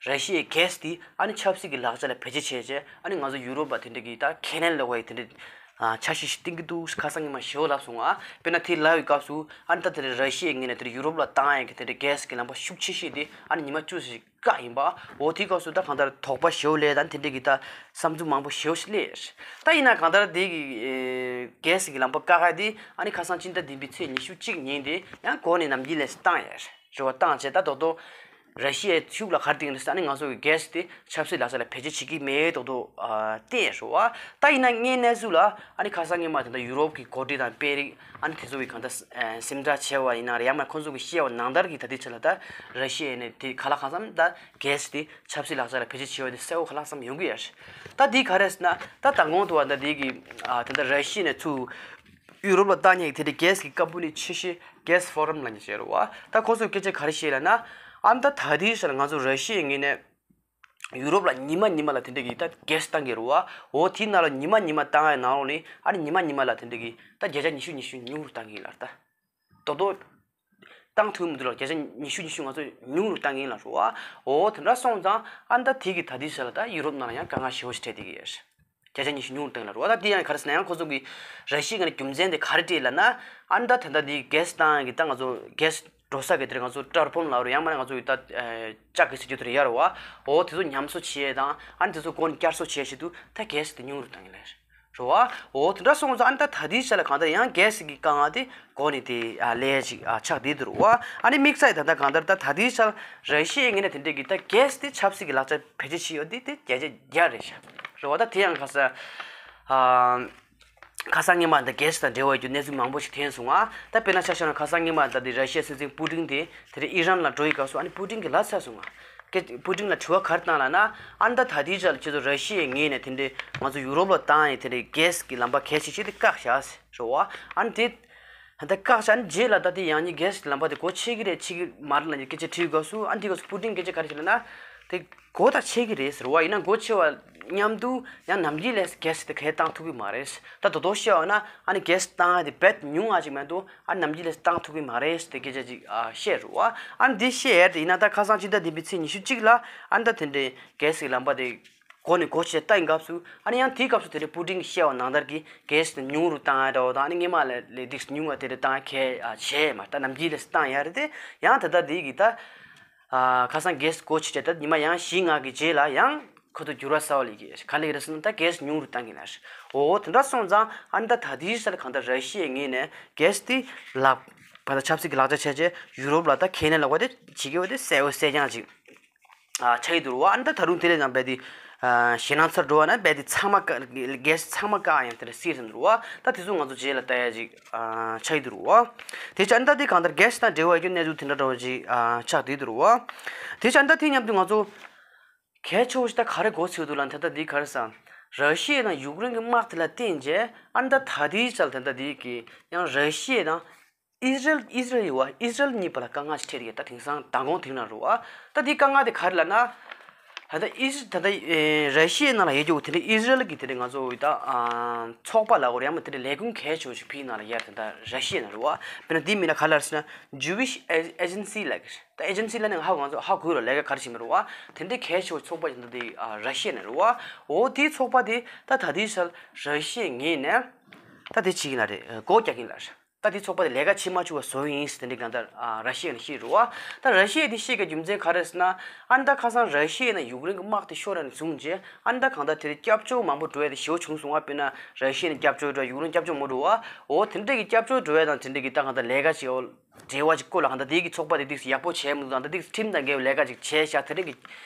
ར་ཤི་ཡའི་གྷེ་སི་དེ་ཨ་ནི་ཆབ་སྲིད་ཀྱི་ལག་ཆ་ལ་བེད་སྤྱོད་བྱས་བྱས། ཨ་ནི་ང་ཚོ་ཡུ་རོབ་པ་དེ་འདྲའི་གི་ད་ཁས་ལེན་ལོག་པའི་དེ་འདྲའི་ཨ་འཆར་གཞི་ཞིག་བཏིང་གི་འདུག་ཁ་སང་ཉི་མ་ཞེ་པོ་ལབ་སོང་ང་། དཔེར་ན་དེ་ལབ་པའི་སྐབས་སུ་ཨ་ནི་ད་དེ་ར་ཤི་ཡའི་ངོས་ནས་དེ་ཡུ་རོབ་ལ་བཏང་ཡ་གི་དེ་འདྲའི་གྷེ་སི་གི་ལམ་པ་ཤུགས་ཆེ་ཤོས་དེ་ཨ་ནི་ཉི་མ་བཅུ་ཞིག་བཀག་ཡིན་པ། འོ་དེའི་སྐབས་སུ་ད་གང་ལྟར་དོགས་པ་ཞེ་པོ་སླེབས། ད་དེ་འདྲའི་གི་ད་བསམ་ཚུལ་མང་པོ་ཞེ་པོ་ཞིག་སླེབས། ད་ཡིན་ན་གང་ལྟར་དེ་གི་ཨེ་གྷེ་སི་གི་ལམ་པ་བཀག་ཡ་དེ་ཨ་ནི་ཁ་སང་སྤྱི་ཟླ་བདུན་པའི་ཚེས་ཉི་ཤུ་གཅིག་ཉིན་དེ་ཡང་འགོ་ནས་ནམ་རྒྱུན་ལས་བཏང་ཡ་རེད་བ། བཏང་བྱས་ད་དོ་དོ་ ར་ཤི་ཡའི་ཤུགས་ལ་ག་རེ་བརྟེན་ཡོད་ཟེར་ན། ཨ་ནི་ང་ཚོ་གི་གྷེ་སི་དེ་ཆབ་སྲིད་ལག་ཆ་ལ་བེད་སྤྱོད་བྱེད་ཀྱི་མེད་མདོག་མདོག་ཨ་བསྟན་ཡོད་རེད་བ། ད་ཡིན་ན་དངོས་གནས་ཚུལ་ལ་ཨ་ནི་ཁ་སང་སྔོན་མ་དེ་འདྲ་ཡུ་རོབ་ཀྱི་འགོ་ཁྲིད་དང་དཔོན་རིགས་ཨ་ནི་དེ་ཚོ་གི་གང་ལྟར་ཨ་སེམས་ཁྲལ་བྱས་པ་ཡིན་ན་རེད། ཡང་མིན་ཁོང་ཚོ་གི་བཤད་པ་ནང་ལྟར་གྱི་ད་ལྟའི་ཆ་ལ་ད་ར་ཤི་ཡ་ནས་དེ་ག་ལ་གང་འཚམ་ད་གྷེ་སི་དེ་ཆབ་སྲིད་ལག་ཆ་ལ་བེད་སྤྱོད་བྱས་པ་དེ་གསལ་པོ་ག་ལ་གང་འཚམ་ཡོང་གི་ཡོད་རེད། ད་དེ་ག་རེ་ཟེར་ན། ད་མདང་དགོང་དུ་བ་ད་དེ་གི་ཨ་དེ་འདྲ་ར་ཤི་ཡ་ནས་ཚུར་ཡུ་རོབ་ལ་བཏང་མཁན་གྱི་དེ་འདྲའི་གྷེ་སི་གི་ཀམ་པ་ནི་ཆེ་ཤོས་གྷེ་སི་ཕོ་རམ་ལབ་མཁན་ཅིག་ཡོད་རེད་བ། ད་ཁོ་ཚོས་སྐད་ཆ་ག་རེ་བཤད་ལབ་ན། ཨ་ནི་ད་ད་ལྟའི་ཆ་ལ་ང་ཚོ་ར་ཤི་ཡའི་ངོས་ནས་ཡུ་རོབ་ལ་ཉི་མ་ཉི་མ་ལ་དེ་འདྲ་གི་ད་གྷེ་སི་བཏང་གི་རེད་བ། འོ་དེའི་ནང་ལ་ཉི་མ་ཉི་མ་བཏང་ཡའི་ནང་ལོགས་ནས་ཨ་ནི་ཉི་མ་ཉི་མ་ལ་དེ་འདྲ་གི་ད་བརྒྱ་ཆ་ཉི་ཤུ་ཉི་ཤུ་ཉུང་རུ་བཏང་གི་ཡིན་ལབ། ད་རྡོག་རྡོག་བཏང་ཐུབ་མི་འདུག་ལ། བརྒྱ་ཆ་ཉི་ཤུ་ཉི་ཤུ་ང་ཚོས་ཉུང་རུ་བཏང་གི་ཡིན་ལབ་རེད་བ། འོ་དེ་འདྲ་སོང་ཙང་ཨ་ནི་ད་དེ་གི་ད་ལྟའི་ཆ་ལ་ད་ཡུ་རོབ་ནང་ལ་ཡང་དཀའ་ངལ་ཞེ་པོ་ཞིག་འཕྲད་བསྡད་ཀྱི་ཡོད་རེད། བརྒྱ་ཆ་ཉི་ཤུ་ཉུང་རུ་བཏང་ལབ་རེད་བ། ད་དེ་ཡང་ག་རེ་ཟེར་ན། ཡང་ཁོ་ཚོ་གི་ར་ཤི་ཡའི་ངོས་ནས་རྒྱུ་མཚན་དེ་ག་རེ་སྤྲད་ལབ་ན། ཨ་ནི་ད་ད་ལྟ་དེ་གྷེ་སི་བཏང་གི་ད་ང་ཚོ་གྷེ་སི་འགྲོ་ས་གི་དེར་ང་ཚོ་ཊར་བོན་ལབ་རེད། ཡང་མིན་ན་ང་ཚོ་ཡི་ད་ལྕགས་ཀྱི་ཟེར་རྒྱུ་དེ་རེད་ཡ་རེད་བ། འོ་དེ་ཚོ་ཉམས་གསོ་བྱེད་ཡས་དང་ཨ་ནི་དེ་ཚོ་གོང་ནས་བསྐྱར་གསོ་བྱེད་ཡས་ཆེད་དུ་ད་གྷེ་སི་དེ་ཉུང་རུ་བཏང་གི་ལབ་རེད་བ། འོ་དེ་འདྲ་སོང་ཙང་ཨ་ནི་ད་ད་ལྟའི་ཆ་ལ་གང་ལྟར་ཡང་གྷེ་སི་གི་དཀའ་ངལ་དེ་གོང་ནས་དེ་ཨ་སླེབས་ཅིག་ཨ་ཆགས་བསྡད་འདུག་རེད་བ། ཨ་ནི་དམིགས་བསལ་ད་ལྟ་གང་ལྟར་ད་ད་ལྟའི་ཆར་ར་ཤི་ཡའི་ངོས་ནས་དེ་འདྲའི་གི་ད་གྷེ་སི་དེ་ཆབ་སྲིད་ཀྱི་ལག་ཆ་བེད་སྤྱོད་བྱེད་ཡོད་དེ་དེ་བརྒྱ་ཆ་བརྒྱ་རེད་ཤག་རེད་བ། ད་དེ་ཡང་ཁ་སང་ཨ་ཁ་སང་སྔོན་མ་ད་གྷེ་སི་དང་འབྲེལ་བ་ཡོད་རྒྱུ་གནས་ཚུལ་མང་པོ་ཞིག་ཐོན་སོང་ང་། ད་དཔེར་ན་ཆ་བཞག་ན་ཁ་སང་སྔོན་མ་ད་དེ་ར་ཤི་ཡའི་སྲིད་འཛིན་པུ་ཏིན་དེ་དེ་རིང་ཨི་རན་ལ་འགྲོ་ཡི་སྐབས་སུ་ཨ་ནི་པུ་ཏིན་གྱིས་ལབ་ཚར་སོང་ང་། ཀྱེ་པུ་ཏིན་ལ་དྲི་བ་ག་རེ་བཏང་ལབ་ན། ཨ་ནི་ད་ད་ལྟའི་ཆར་ཁྱེད་ཚོ་ར་ཤི་ཡའི་ངོས་ནས་དེ་འདྲའི་ང་ཚོ་ཡུ་རོབ་ལ་བཏང་ཡི་དེ་འདྲའི་གྷེ་སི་གི་ལམ་པ་གལ་ཆེ་ཤོས་དེ་བཀག་བཞག་ཟེར་རེད་བ། ཨ་ནི་དེ་ད་ལྟ་བཀག་བཞག་ནི་རྗེས་ལ་ད་དེ་ཡང་སྙིང་གྷེ་སི་གི་ལམ་པ་དེ་སྒོ་ཕྱེ་གི་རེད་ཕྱེ་གི་མ་རེད་ལབ་ནས་སྐད་ཆ་དྲིས་སྐབས་སུ། ཨ་ནི་དེ་སྐབས་སུ་པུ་ཏིན་སྐད་ཆ་ག་རེ་བཤད་ལབ་ན། དེ་སྒོ་ད་ཕྱེ་གི་རེད་ཟེར་བ། ཡིན་ན་སྒོ་ཕྱེ་བ་མཉམ་དུ་ཡང་ནམ་རྒྱུན་ལས་གྷེ་སི་དེ་གས་བཏང་ཐུབ་ཀྱི་མ་རེད། ད་དོ་དོ་བཤད་པ་ན་ཨ་ནི་གྷེ་སི་བཏང་ཡ་དེ་རྦད་ཉུང་ང་ཅིག་མ་གཏོགས་ཨ་ནམ་རྒྱུན་ལས་བཏང་ཐུབ་ཀྱི་མ་རེད་ཟེར་ཏེ་སྐད་ཆ་ཅིག་ཨ་བཤད་རེད་བ། ཨ་ནི་འདི་བཤད་ཡ་དེ་ཡིན་ན་ད་ཁ་སང་ཕྱི་ཟླ་བདུན་པའི་ཚེས་ཉི་ཤུ་གཅིག་ལ་ཨ་ནི་ད་དེ་འདྲའི་གྷེ་སི་གི་ལམ་པ་དེ་སྒོ་ནས་སྒོ་ཕྱེ་བཏང་སྐབས་སུ། ཨ་ནི་ཡང་དེའི་སྐབས་སུ་དེ་འདྲའི་པུ་ཏིན་གྱིས་བཤད་པ་ནང་ལྟར་གྱི་གྷེ་སི་དེ་ཉུང་རུ་བཏང་ཡ་འདྲ་བོ་དང་། ཨ་ནི་སྔོན་མ་ལས་ལས་སྡུག་ཉུང་བ་དེ་འདྲ་བཏང་ཡ་གས་ཨ་བྱས་མ། ད་ནམ་རྒྱུན་ལས་བཏང་ཡ་རེད་དེ། ཡང་ད་ལྟ་དེ་གི་ད། ཨ་ཁ་སང་གྷེ་སི་སྒོ་ཕྱེ་བྱས་ད་ཉི་མ་ཡང་བཞི་ལྔ་གི་རྗེས་ལ་ཡང་ཁོ་ཚོ་འགྱུར་བ་གསར་པ་སླེབས་ཀྱི། ག་རེ་སླེབས་ཀྱི་རེད་ཟེར་ན། ད་གྷེ་སི་ཉུང་རུ་བཏང་གི་ལབ་རེད། འོ་དེ་འདྲ་སོང་ཙང་ཨ་ནི་ད་ད་ལྟའི་ཆར་གང་ལྟར་ར་ཤི་ཡའི་ངོས་ནས་གྷེ་སི་དེ་ལག་པ་ད་ཆབ་སྲིད་ཀྱི་ལག་ཆ་བྱས་བྱས་ཡུ་རོབ་ལ་ད་ཁས་ལེན་ལབ་པ་དེ་བྱེད་ཀྱི་ཡོད་དེ་གསལ་པོ་གསལ་རྐྱང་ཅིག་ཨ་ཆགས་ཀྱི་འདུག་རེད་བ། ཨ་ནི་ད་ད་རུང་དེ་ལས་ཀྱང་རྦད་དེ་ཨ་ཞེད་སྣང་ཚ་འགྲོ་བ་ན་རྦད་དེ་ཚང་མ་བཀག་གྷེ་སི་ཚང་མ་བཀག་ཡང་དེ་འདྲ་སྲིད་ཟིན་འདུག་རེད་བ། ད་དེ་ཚོ་ང་ཚོ་རྗེས་ལ་ལྟ་ཡ་ཅིག་ཨ་ཆགས་ཀྱི་འདུག་རེད་བ། དེ་ཆ་ཨ་ནི་ད་དེ་གང་ལྟར་གྷེ་སི་དང་འབྲེལ་བ་ཡོད་རྒྱུ་གནས་ཚུལ་དེ་འདྲ་འདྲ་བོ་ཅིག་ཨ་ཆགས་བསྡད་འདུག་རེད་བ། དེ་ཆ་ཨ་ནི་ད་དེ་མཉམ་དུ་ང་ཚོ་གལ་ཆེ་བོ་ཞིག་ད་ག་རེ་གོ་ཚོད་འདུག་ལབ་ན། ད་ལྟ་འདི་ག་རེ་ཟེར། ར་ཤི་ཡ་དང་ཡུཀ་རེན་གྱི་དམག་དེ་ལ་བརྟེན་བྱས་ཨ་ནི་ད་ད་ལྟའི་ཆར་ད་ལྟ་འདི་གི་ཡང་ར་ཤི་ཡ་དང་ཨི་ཟི་རེལ་ཨི་ཟི་རེལ་ཡོད་བ། ཨི་ཟི་རེལ་གཉིས་བར་ལ་དཀའ་ངལ་ཞིག་འཕྲད་ཡོད། ད་དེང་སང་མདང་དགོང་དེ་ནང་རེད་བ། ད་འདི་དཀའ་ངལ་དེ་ག་རེ་ལབ་ན། ད་ལྟ་ཨི་ཟི་ད་ལྟ་ཨེ་ར་ཤི་ཡའི་ནང་ལ་ཡོད་རྒྱུ་དེ་འདྲ་ཨི་ཟི་རེལ་གྱི་དེ་འདྲ་ང་ཚོ་ད་ཨ་ཚོགས་པ་ལ་འོ་རེད། ཡང་མ་དེ་འདྲ་ལས་ཁུངས་གལ་ཆེ་བོ་ཞིག་ཕིའི་ནང་ལ་ཡར་ད་ལྟ་ར་ཤི་ཡའི་ནང་རེད་བ། དཔེར་ན་འདིའི་མིང་ལ་ག་རེ་ལབ་ཟེར་ན། Jewish Agency ལབ་ཀྱི་རེད། ད་ཨེ་ཇེན་སི་ལབ་ནས་ཧ་གོ་ང་ཚོ་ཧ་གོ་རོ། ལས་ཀ་ག་རེ་བྱེད་མི་རུང་བ། དེ་འདྲའི་གལ་ཆེ་བོ་ཚོགས་པ་ཞིག་འདུག་དེ་ཨ་ར་ཤི་ཡ་ནས་རུང་བ། འོ་དེའི་ཚོགས་པ་དེ་ད་ད་ལྟའི་ཆར་ར་ཤི་ཡའི་ངོས་ནས་ད་དེ་བྱེད་ཀྱི་ན་རེད། སྒོ་རྒྱག་གི་ཡིན་ལབ་རེད། ད་དེ་ཚོགས་པ་དེ་ལས་ཀ་བྱེད་མ་བཅུག་པ་བཟོ་ཡི་ཡིན་ཟེར་དེ་འདྲའི་གང་ལྟར་ཨ་ར་ཤི་ཡ་ནས་བཤད་རུང་བ། ད་ར་ཤི་ཡ་དེ་བཤད་ཀྱི་རྒྱུ་མཚན་ག་རེ་ཟེར་ན། ཨ་ནི་ད་ཁ་སང་ར་ཤི་ཡ་ནས་ཡུཀ་རེན་གྱི་དམག་དེ་ཤོར་ཡ་ནས་བཟུང་རྗེས་ཨ་ནི་ད་གང་ལྟར་དེ་རིང་སྐྱབས་བཅོལ་མང་པོ་འགྲོ་ཡ་དེ་ཞེ་པོ་བྱུང་སོང་བ། དཔེར་ན་ར་ཤི་ཡ་ནས་སྐྱབས་བཅོལ་འགྲོ། ཡུཀ་རེན་སྐྱབས་བཅོལ་མ་འགྲོ་བ། འོ་དེ་འདྲའི་གི་སྐྱབས་བཅོལ་འགྲོ་ཡ་དང་དེ་འདྲའི་གི་ད་གང་ལྟར་ལས་ཀ་བྱེད་འོ། འབྲེལ་བ་ཅིག་བསྐོ་ལ་གང་ལྟར་དེ་གི་ཚོགས་པ་དེ་ཏིག་ཙམ་ཡག་པོ་བྱས་མི་འདུག་ད་ལྟ་ཏིག་ཙམ་ཁྲིམས་དང་འགལ་བའི་ལས་ཀ་ཅིག་བྱས་ཤག་དེ་རིང་གི་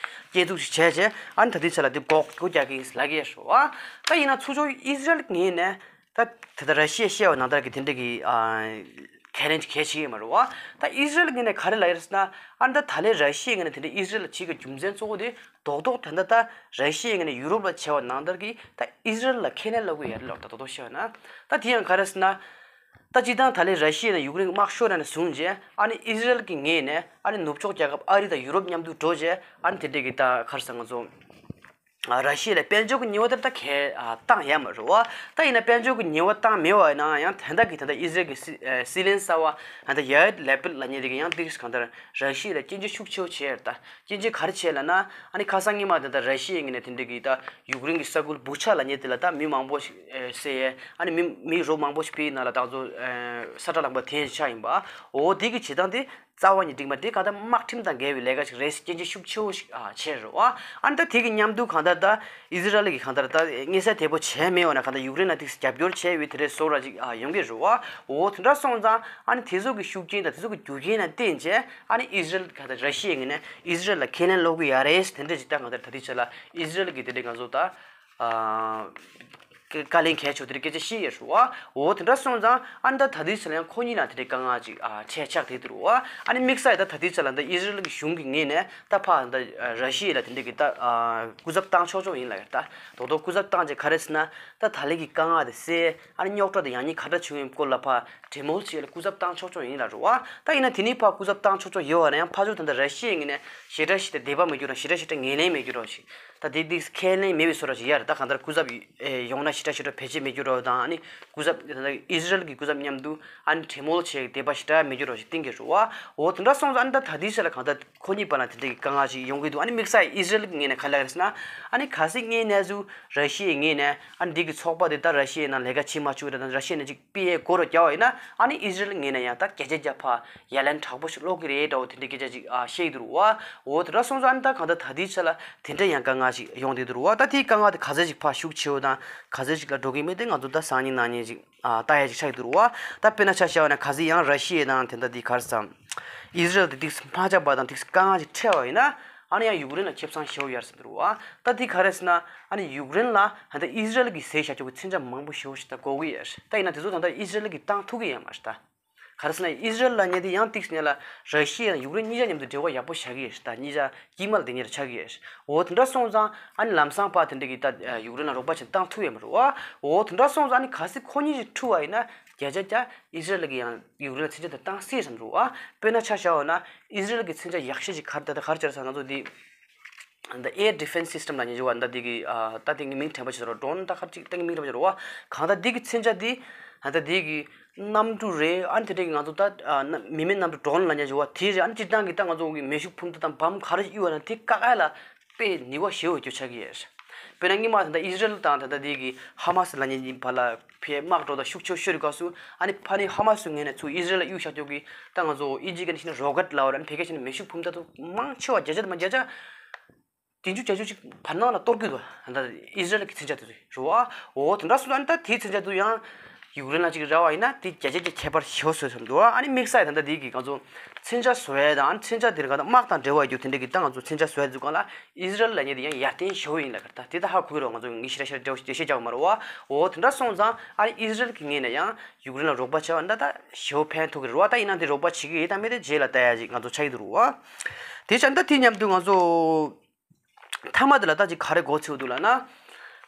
སྐྱེལ་འཛུགས་ཅིག་བྱས་རྗེས་ཨ་ནི་ད་ལྟའི་ཆ་ལ་དེ་སྒོ་སྒོ་རྒྱག་གི་ཡིན་ལབ་ཀྱི་ཡོད་རེད་བ། ད་ཡིན་ན་ཚུར་ཕྱོགས་ཨི་ཟི་རེལ་ངོས་ནས་ད་དེ་ལྟར་ར་ཤི་ཡས་བཤད་པ་ནང་ལྟར་གྱི་དེ་འདྲ་གི་ཨ་ཁས་ལེན་ཅིག་གལ་ཆེ་གི་ཡོད་མ་རེད་བ། ད་ཨི་ཟི་རེལ་ངོས་ནས་ག་རེ་ལབ་ཡོད་རེད་ཟེར་ན། ཨ་ནི་ད་ད་ལན་ར་ཤི་ཡའི་ངོས་ནས་དེ་འདྲ་ཨི་ཟི་རེལ་ལ་བྱེད་ཀྱི་རྒྱུ་མཚན་གཙོ་བོ་དེ་རྡོག་རྡོག་ད་ལྟ་ད་ར་ཤི་ཡའི་ངོས་ནས་ཡུ་རོབ་ལ་བྱས་པ་ནང་ལྟར་གྱི་ད་ཨི་ཟི་རེལ་ལ་ཁས་ལེན་ལབ་ཀྱི་ཡོད་རེད་ལབ། ད་རྡོག་རྡོག་བཤད་པ་ན། ད་དེ་ཡང་ག་རེ་ཟེར་ན། ད་སྤྱིར་བཏང་ད་ལན་ར་ཤི་ཡ་དང་ཡུཀ་རེན་གྱི་དམག་ཤོར་ཡ་ནས་བཟུང་རྗེས་ཨ་ནི་ཨི་ཟི་རེལ་གྱི་ངོས་ནས་ཨ་ནི་ནུབ་ཕྱོགས་རྒྱལ་ཁབ་ཨ་རི་དང་ཡུ་རོབ་མཉམ་དུ་འགྲོ་རྗེས་ཨ་ནི་དེ་འདྲས་ཀྱི་ད་ག་རེ་ཟེར་ང་ཚོ། ཨ་ར་ཤི་ཡ་ལ་དཔལ་འབྱོར་གྱི་ཉེས་པ་དེ་ད་གས་ཨ་བཏང་ཡ་མ་རེད་བ། ད་ཡིན་ན་དཔལ་འབྱོར་གྱི་ཉེས་པ་བཏང་མེད་པ་ཡིན་ན་ཡང་དེ་འདྲ་གི་ད་ལྟ་ཨི་ཟི་རེལ་གྱི་སྲིད་ཨ་སྲིད་བློན་གསར་པ་ད་ལྟ་ཡ་ཨིར་ལེ་པིད་ལབ་མཁན་དེ་གི་ཡང་ཏིག་ཙམ་གང་ལྟར་ར་ཤི་ཡ་ལ་སྐྱོན་བརྗོད་ཤུགས་ཆེ་བོ་བྱས་ཡོད་རེད་ད། སྐྱོན་བརྗོད་ག་རེ་བྱས་ལབ་ན། ཨ་ནི་ཁ་སང་སྔོན་མ་དེ་ད་ར་ཤི་ཡའི་ངོས་ནས་དེ་འདྲ་གི་ད་ཡུཀ་རེན་གྱི་ས་ཁུལ་བུ་ཆ་ལབ་མཁན་དེ་ལ་ད་མི་མང་པོ་ཞིག་ཨེ་བསད་ཡས། ཨ་ནི་མི་མི་རོ་མང་པོ་ཞིག་ཕུད་ཡི་ནང་ལ་ད་ཚོ་ཨེ་ས་ཁྲ་ལངས་པ་དེ་ཆགས་ཡིན་པ། འོ་དེ་གི་བྱེད་སྟངས་དེ་ རྩ་བ་ཉིད་འགྲིག་མ་འགྲིག་གང་ལྟར་དམག་ཁྲིམས་དང་འགལ་བའི་ལས་ཀ་ཞིག་རེད་ཟེར་སྐྱོན་བརྗོད་ཤུགས་ཆེ་བོ་ཞིག་ཨ་བྱས་རེད་བ། ཨ་ནི་ད་དེ་གི་མཉམ་དུ་གང་ལྟར་ད་ཨི་ཟི་རལ་གྱིས་གང་ལྟར་ད་མངོན་གསལ་དོད་པོ་བྱས་མེད་འོ་ན་གང་ལྟར་ཡུཀ་རེན་ལ་ཏིག་རྒྱབ་སྐྱོར་བྱས་པའི་དེ་འདྲའི་བཟོ་འདྲ་ཅིག་ཨ་ཡོང་གི་རེད་བ། འོ་དེ་འདྲ་སོང་ཙང་ཨ་ནི་དེ་ཚོ་གི་ཤུགས་རྐྱེན་དང་དེ་ཚོ་གི་རྒྱུ་རྐྱེན་ལ་བརྟེན་བྱས་ཨ་ནི་ཨི་ཟི་རལ་གང་ལྟར་ར་ཤི་ཡའི་ངོས་ནས་ཨི་ཟི་རལ་ལ་ཁས་ལེན་སློག་གི་ཡ་རེད་དེ་འདྲ་ཅིག་ད་གང་ལྟར་ད་ལྟའི་ཆ་ལ་ཨི་ཟི་རལ་གྱི་དེ་འདྲའི་གང་ཚོ་ད། ཨ། བཀའ་བཀའ་ལན་གལ་ཆེ་བོ་དེ་འདྲ་སྐད་ཆ་བཤད་ཡོད་རེད་བ། འོ་དེ་འདྲ་སོང་ཙང་ཨ་ནི་ད་ད་ལྟའི་ཆ་ལ་ཡང་ཁོ་གཉིས་ལ་དེ་འདྲའི་དཀའ་ངལ་ཅིག་ཨ་འཕྲད་ཆགས་བསྡད་འདུག་རེད་བ། ཨ་ནི་དམིགས་བསལ་ད་ད་ལྟའི་ཆ་ལ་ད་ཨི་ཟི་རལ་གྱི་གཞུང་གི་ངོས་ནས་ད་ཕར་ད་ར་ཤི་ཡ་ལ་དེ་འདྲའི་གི་ད་ཨ་སྐུ་ཚབ་བཏང་ཆོག་ཆོག་ཡིན་ལབ་ཡོད་ད། རྡོག་རྡོག་སྐུ་ཚབ་བཏང་རྗེས་ག་རེ་ཟེར་ན་ད་ད་ལན་གྱི་དཀའ་ངལ་དེ་སེལ་ཨ་ནི་རྙོག་དྲ་དེ་ཡང་སྙིང་ག་འདྲ་བྱུང་ཡོད་སྐོར་ལ་ཕར་གྲོས་མོལ་བྱེད་ལ་སྐུ་ཚབ་བཏང་ཆོག་ཆོག་ཡིན་ལབ་རེད་བ། ད་ཡིན་ན་དེ་ནས་ཕར་སྐུ་ཚབ་བཏང་ཆོག་ཆོག་ཡོད་བ་ན་ཡང་ཕར་ཕྱོགས་ད་ད་ར་ཤི་ཡའི་ངོས་ནས་ཞེ་དྲག་ཞེ་དྲག་འདོད་པ་མེད་རྒྱུ་རེད། ཞེ་དྲག་ཞེ་དྲག་ངོས་ལེན་མེད་རྒྱུ་རེད་ཞིག་ད་དེ་དེ་ཁས་ལེན་མེད་པའི་བཟོ་འདྲ་ཞིག་ཡ་རེད། ད་གང་ལྟར་སྐུ་ཚབ་ཡོང་ན་ཞེ་དྲག་ཞེ་དྲག་བེད་སྤྱད་མེད་རྒྱུ་རེད་དང་ཨ་ནི་སྐུ་ཚབ་ཨི་ཟི་རལ་གྱི་སྐུ་ཚབ་མཉམ་དུ་ཨ་ནི་གྲོས་མོལ་བྱེད་འདོད་པ་ཞེ་དྲག་མེད་རྒྱུ་རེད་ཞིག་བསྟན་གྱི་རེད་བ། འོ་དེ་འདྲ་སོང་ཙང་ཨ་ནི་ད་ད་ལྟའི་ཆ་ལ་གང་ལྟར་ཁོ་གཉིས་བར་ལ་དེ་འདྲའི་དཀའ་ངལ་ཞིག་ཡོང་གི་འདུག་ཨ་ནི་དམིགས་བསལ་ཨི་ཟི་རལ་གྱི་ངོས་ནས་ག་རེ་ལབ་ཡོད་ཟེར་ན་ཨ་ནི་གལ་སྲིད་ངའི་གནས་ཚུལ་ར་ཤི་ཡའི་ངོས་ནས་ཨ་ནི་འདི་གི་ཚོགས་པ་དེ་ད་ར་ཤི་ཡའི་ནང་ལས་ཀ་བྱེད་མ་བཅུག་རེད་དང་ར་ཤི་ཡ་ནས་ཅིག་པི་ཨེ་སྒོ་རུ་རྒྱག་པ་ཡིན་ན་ཨ་ནི་ཨི་ཟི་རལ་ངོས་ནས་ཡང་ད་བརྒྱ་ཆ་བརྒྱ་ཕར་ཡ་ལན་དྲག་པོ་ཞིག་སློག་གི་རེད་འདྲ་བོ་དེ་འདྲའི་སྐད་ཆ་ཅིག་ཨ་བཤད་ཀྱི་འདུག་རེད་བ། འོ་དེ་འདྲ་སོང་ཙང་ཨ་ནི་ད་གང་ལྟར་ད་ལྟའི་ཆ་ལ་དེ་འདྲ་ཡང་དཀའ་ངལ་ཞིག་ཡོང་བསྡད་འདུག་རེད་བ། ད་དེའི་དཀའ་ངལ་དེ་ག་ཚད་ཅིག་ཕར་ཤུགས་ཆེ་བོ་དང་ག་ཚད་ཅིག་ལ་འགྲོ་གི་མེད་དེ་ང་ཚོ་ད་སང་ཉིན་གནངས་ཉིན་ཅིག་ཨ་ལྟ་ཡ་ཅིག་ཆགས་ཀྱི་འདུག་རེད་བ། ད་དཔེར་ན་ཆ་བཞག་པ་ན་གལ་སྲིད་ཡང་ར་ཤི་ཡ་དང་དེ་འདྲ་དེ་ག་རེ་ཟེར་ཨི་ཟི་རལ་དེ་ཏིག་མ་ཆགས་པ་དང་ཏིག་དཀའ་ངལ་ཅིག་འཕྲད་པ་ཡིན་ན་ཨ་ནི་ཡང་ཡུཀ་རེན་ལ་ཁེ་བཟང་ཞེ་པོ་ཡོད་རེད་ཟེར་འདུག་རེད་བ། ད་དེ་ག་རེ་ཟེར་ན་ཨ་ནི་ཡུཀ་རེན་ལ་ད་ལྟ་ཨི་ཟི་རལ་གྱིས་བཟོས་བཞག་ཆོག་གི་མཚོན་ཆ་མང་པོ་ཞེ་པོ་ཞིག་ད་དགོས་ཀྱི་ཡོད་རེད། ད་ཡིན་ན་དེ་ཚོ་ད་ལྟ་ཨི་ཟི་རལ་གྱིས་བཏང་ཐུབ་ཀྱི་ཡོད་མ་རེད་ད། ག་རེ་ཟེར་ན་ཨི་ཟི་རལ་ལབ་མཁན་དེ་ཡང་ཏིག་ཟེར་ན་ལ་ར་ཤི་ཡ་དང་ཡུཀ་རེན་གཉིས་ཆ་མཉམ་དུ་འབྲེལ་བ་ཡག་པོ་བཞག་གི་ཡོད་རེད་ད། གཉིས་ཆ་དཀྱིལ་མ་ལ་དེ་གཉིས་ཆགས་ཀྱི་ཡོད་རེད། འོ་དེ་འདྲ་སོང་ཙང་ཨ་ནི་ལམ་སང་ཕར་དེ་འདྲ་གི་ད་ཡུཀ་རེན་ལ་རོགས་པ་བྱེད་བཏང་ཐུབ་ཡོད་མ་རེད་བ། འོ་དེ་འདྲ་སོང་ཙང་ཨ་ནི་གལ་སྲིད་ཁོ་གཉིས་ཀྱིས་འཁྲུག་པ་ཡིན་ན་བརྒྱ་ཆ་བརྒྱ་ཨི་ཟི་རལ་གྱིས་ཡང་ཡུཀ་རེན་ལ་མཚོན་ཆ་དེ་བཏང་སྲིད་བསམ་འདུག་བ། དཔེར་ན་ཆ་བཞག་པ་ན་ཨི་ཟི་རལ་གྱི་མཚོན་ཆ་ཡག་ཤོས་ཅིག་ག་རེ་ད་ལྟ་ག་རེ་བྱས་རེད་ཟེར་ན་ང་ཚོ་འདི་The air defense system ལབ་མཁན་ཅིག་ཡོད་པ། ད་འདི་གི་ཨ་ད་འདི་གི་མིང་དྲན་པ་ཞིག་ཟེར་རོ། ཌོན་ད་ག་རེ་ཅིག་ད་གི་མིང་དྲན་པ་ཞིག་ཟེར་རོ། གང་ལྟར་འདི་གི་མཚོན་ཆ་འདི་ད་འདི་གི་གནམ་གྲུ་རེད། ཨ་ནི་དེ་འདྲ་གི་ང་ཚོ་ད་ཨ་ན་མི་མེད་གནམ་གྲུ་ཌོན་ལབ་མཁན་ཅིག་ཡོད་པ་དེ་རེད། ཨ་ནི་སྤྱིར་བཏང་གི་ད་ང་ཚོ་གི་མེ་ཤུགས་འཕུར་མདའ་དང་བམ་ག་རེ་ཞིག་གཡུགས་པ་ན་དེ་བཀག་ཡ་ལ་དཔེ་ནུས་པ་ཞེ་པོ་ཅིག་ཆགས་ཀྱི་ཡོད་རེད། དཔེར་ན་སྔོན་མ་ད་ལྟ་ཨི་ཟི་རལ་དང་ད་ལྟ་འདི་གི་ཧ་མ་སི་ལབ་མཁན་གཉིས་བར་ལ་ཕར་དམག་འགྲོ་དང་ཤུགས་ཆེ་ཤོས་རིག་སྐབས་སུ་ཨ་ནི་ཕ་ནི་ཧ་མ་སི་ངོས་ནས་ཚུར་ཨི་ཟི་རལ་ལ་གཡུག་བཞག་རྒྱུ་གི་ད་ང་ཚོ་ཨི་ཇིབ་གི་ནི་ཕྱིན་ན་རོ་ཀེཊ་ལབ་ར་ཨ་ནི་ཕ་གི་ཕྱིན་ན་མེ་ཤུགས་འཕུར་མདའ་དུ་མང་ཆེ་བ་བརྒྱ་ཆ་དང་བརྒྱ་ཆ་བདུན་ཅུ་བརྒྱད་ཅུ་ཅིག་བར་སྣང་ལ་གཏོར་གྱི་འདུག་ད་ཨི་ཟི་རལ་གི་མཚོན་ཆ་དེ་ཚོ་རེད་བ། འོ་དེ་འདྲ་སོང་ཙང་ཨ་ནི་ད་དེའི་མཚོན་ཆ་དེ་ཡང་ཡུཀ་རེན་ལ་ཅིག་རག་པ་ཡིན་ན་དེ་བརྒྱ་ཆ་བརྒྱ་ཁྱད་པར་ཞེ་པོ་བཟོས་ཚར་འདུག་ཨ་ནི་དམིགས་བསལ་ད་ལྟ་དེ་གི་ང་ཚོ་མཚོན་ཆ་བཟོ་ཡ་དང་ཨ་ནི་མཚོན་ཆ་དེ་རིགས་ག་ད་དམག་དང་འབྲེལ་བ་ཡོད་རྒྱུ་དེ་འདྲ་གི་ད་ང་ཚོ་མཚོན་ཆ་བཟོ་ཡ་དེ་ཚོ་སྒང་ལ་ཨི་ཟི་རལ་ལབ་མཁན་དེ་ཡང་ཡར་བརྟན་ཞེ་པོ་ཡིན་ལབ་ཀྱི་རེད། ད་དེ་ད་ཧ་གོ་གི་རེད་བ། ང་ཚོ་ངས་ཞེ་དྲག་ཞེ་དྲག་འགྲེལ་བཤད་རྒྱག་གི་མ་རེད་བ། འོ་དེ་འདྲ་སོང་ཙང་ཨ་ནི་ཨི་ཟི་རལ་གི་ངོས་ནས་ཡང་ཡུཀ་རེན་ལ་རོགས་པ་བྱས་པ་ན་ད་ཞེ་པོ་ཕན་ཐོགས་ཀྱི་རེད་བ། ད་ཡིན་ན་དེ་རོགས་པ་བྱེད་ཀྱི་ཡིན་དང་མེད་དེ་རྗེས་ལ་ལྟ་ཡ་ཅིག་ང་ཚོ་ཆགས་ཀྱི་འདུག་རེད་བ། དེ་བྱས་ན་ད་དེ་མཉམ་དུ་ང་ཚོ་མཐའ་མ་དེ་ལ་ད་ཅིག་ག་རེ་གོ་ཚོད་འདུག་ལབ་ན།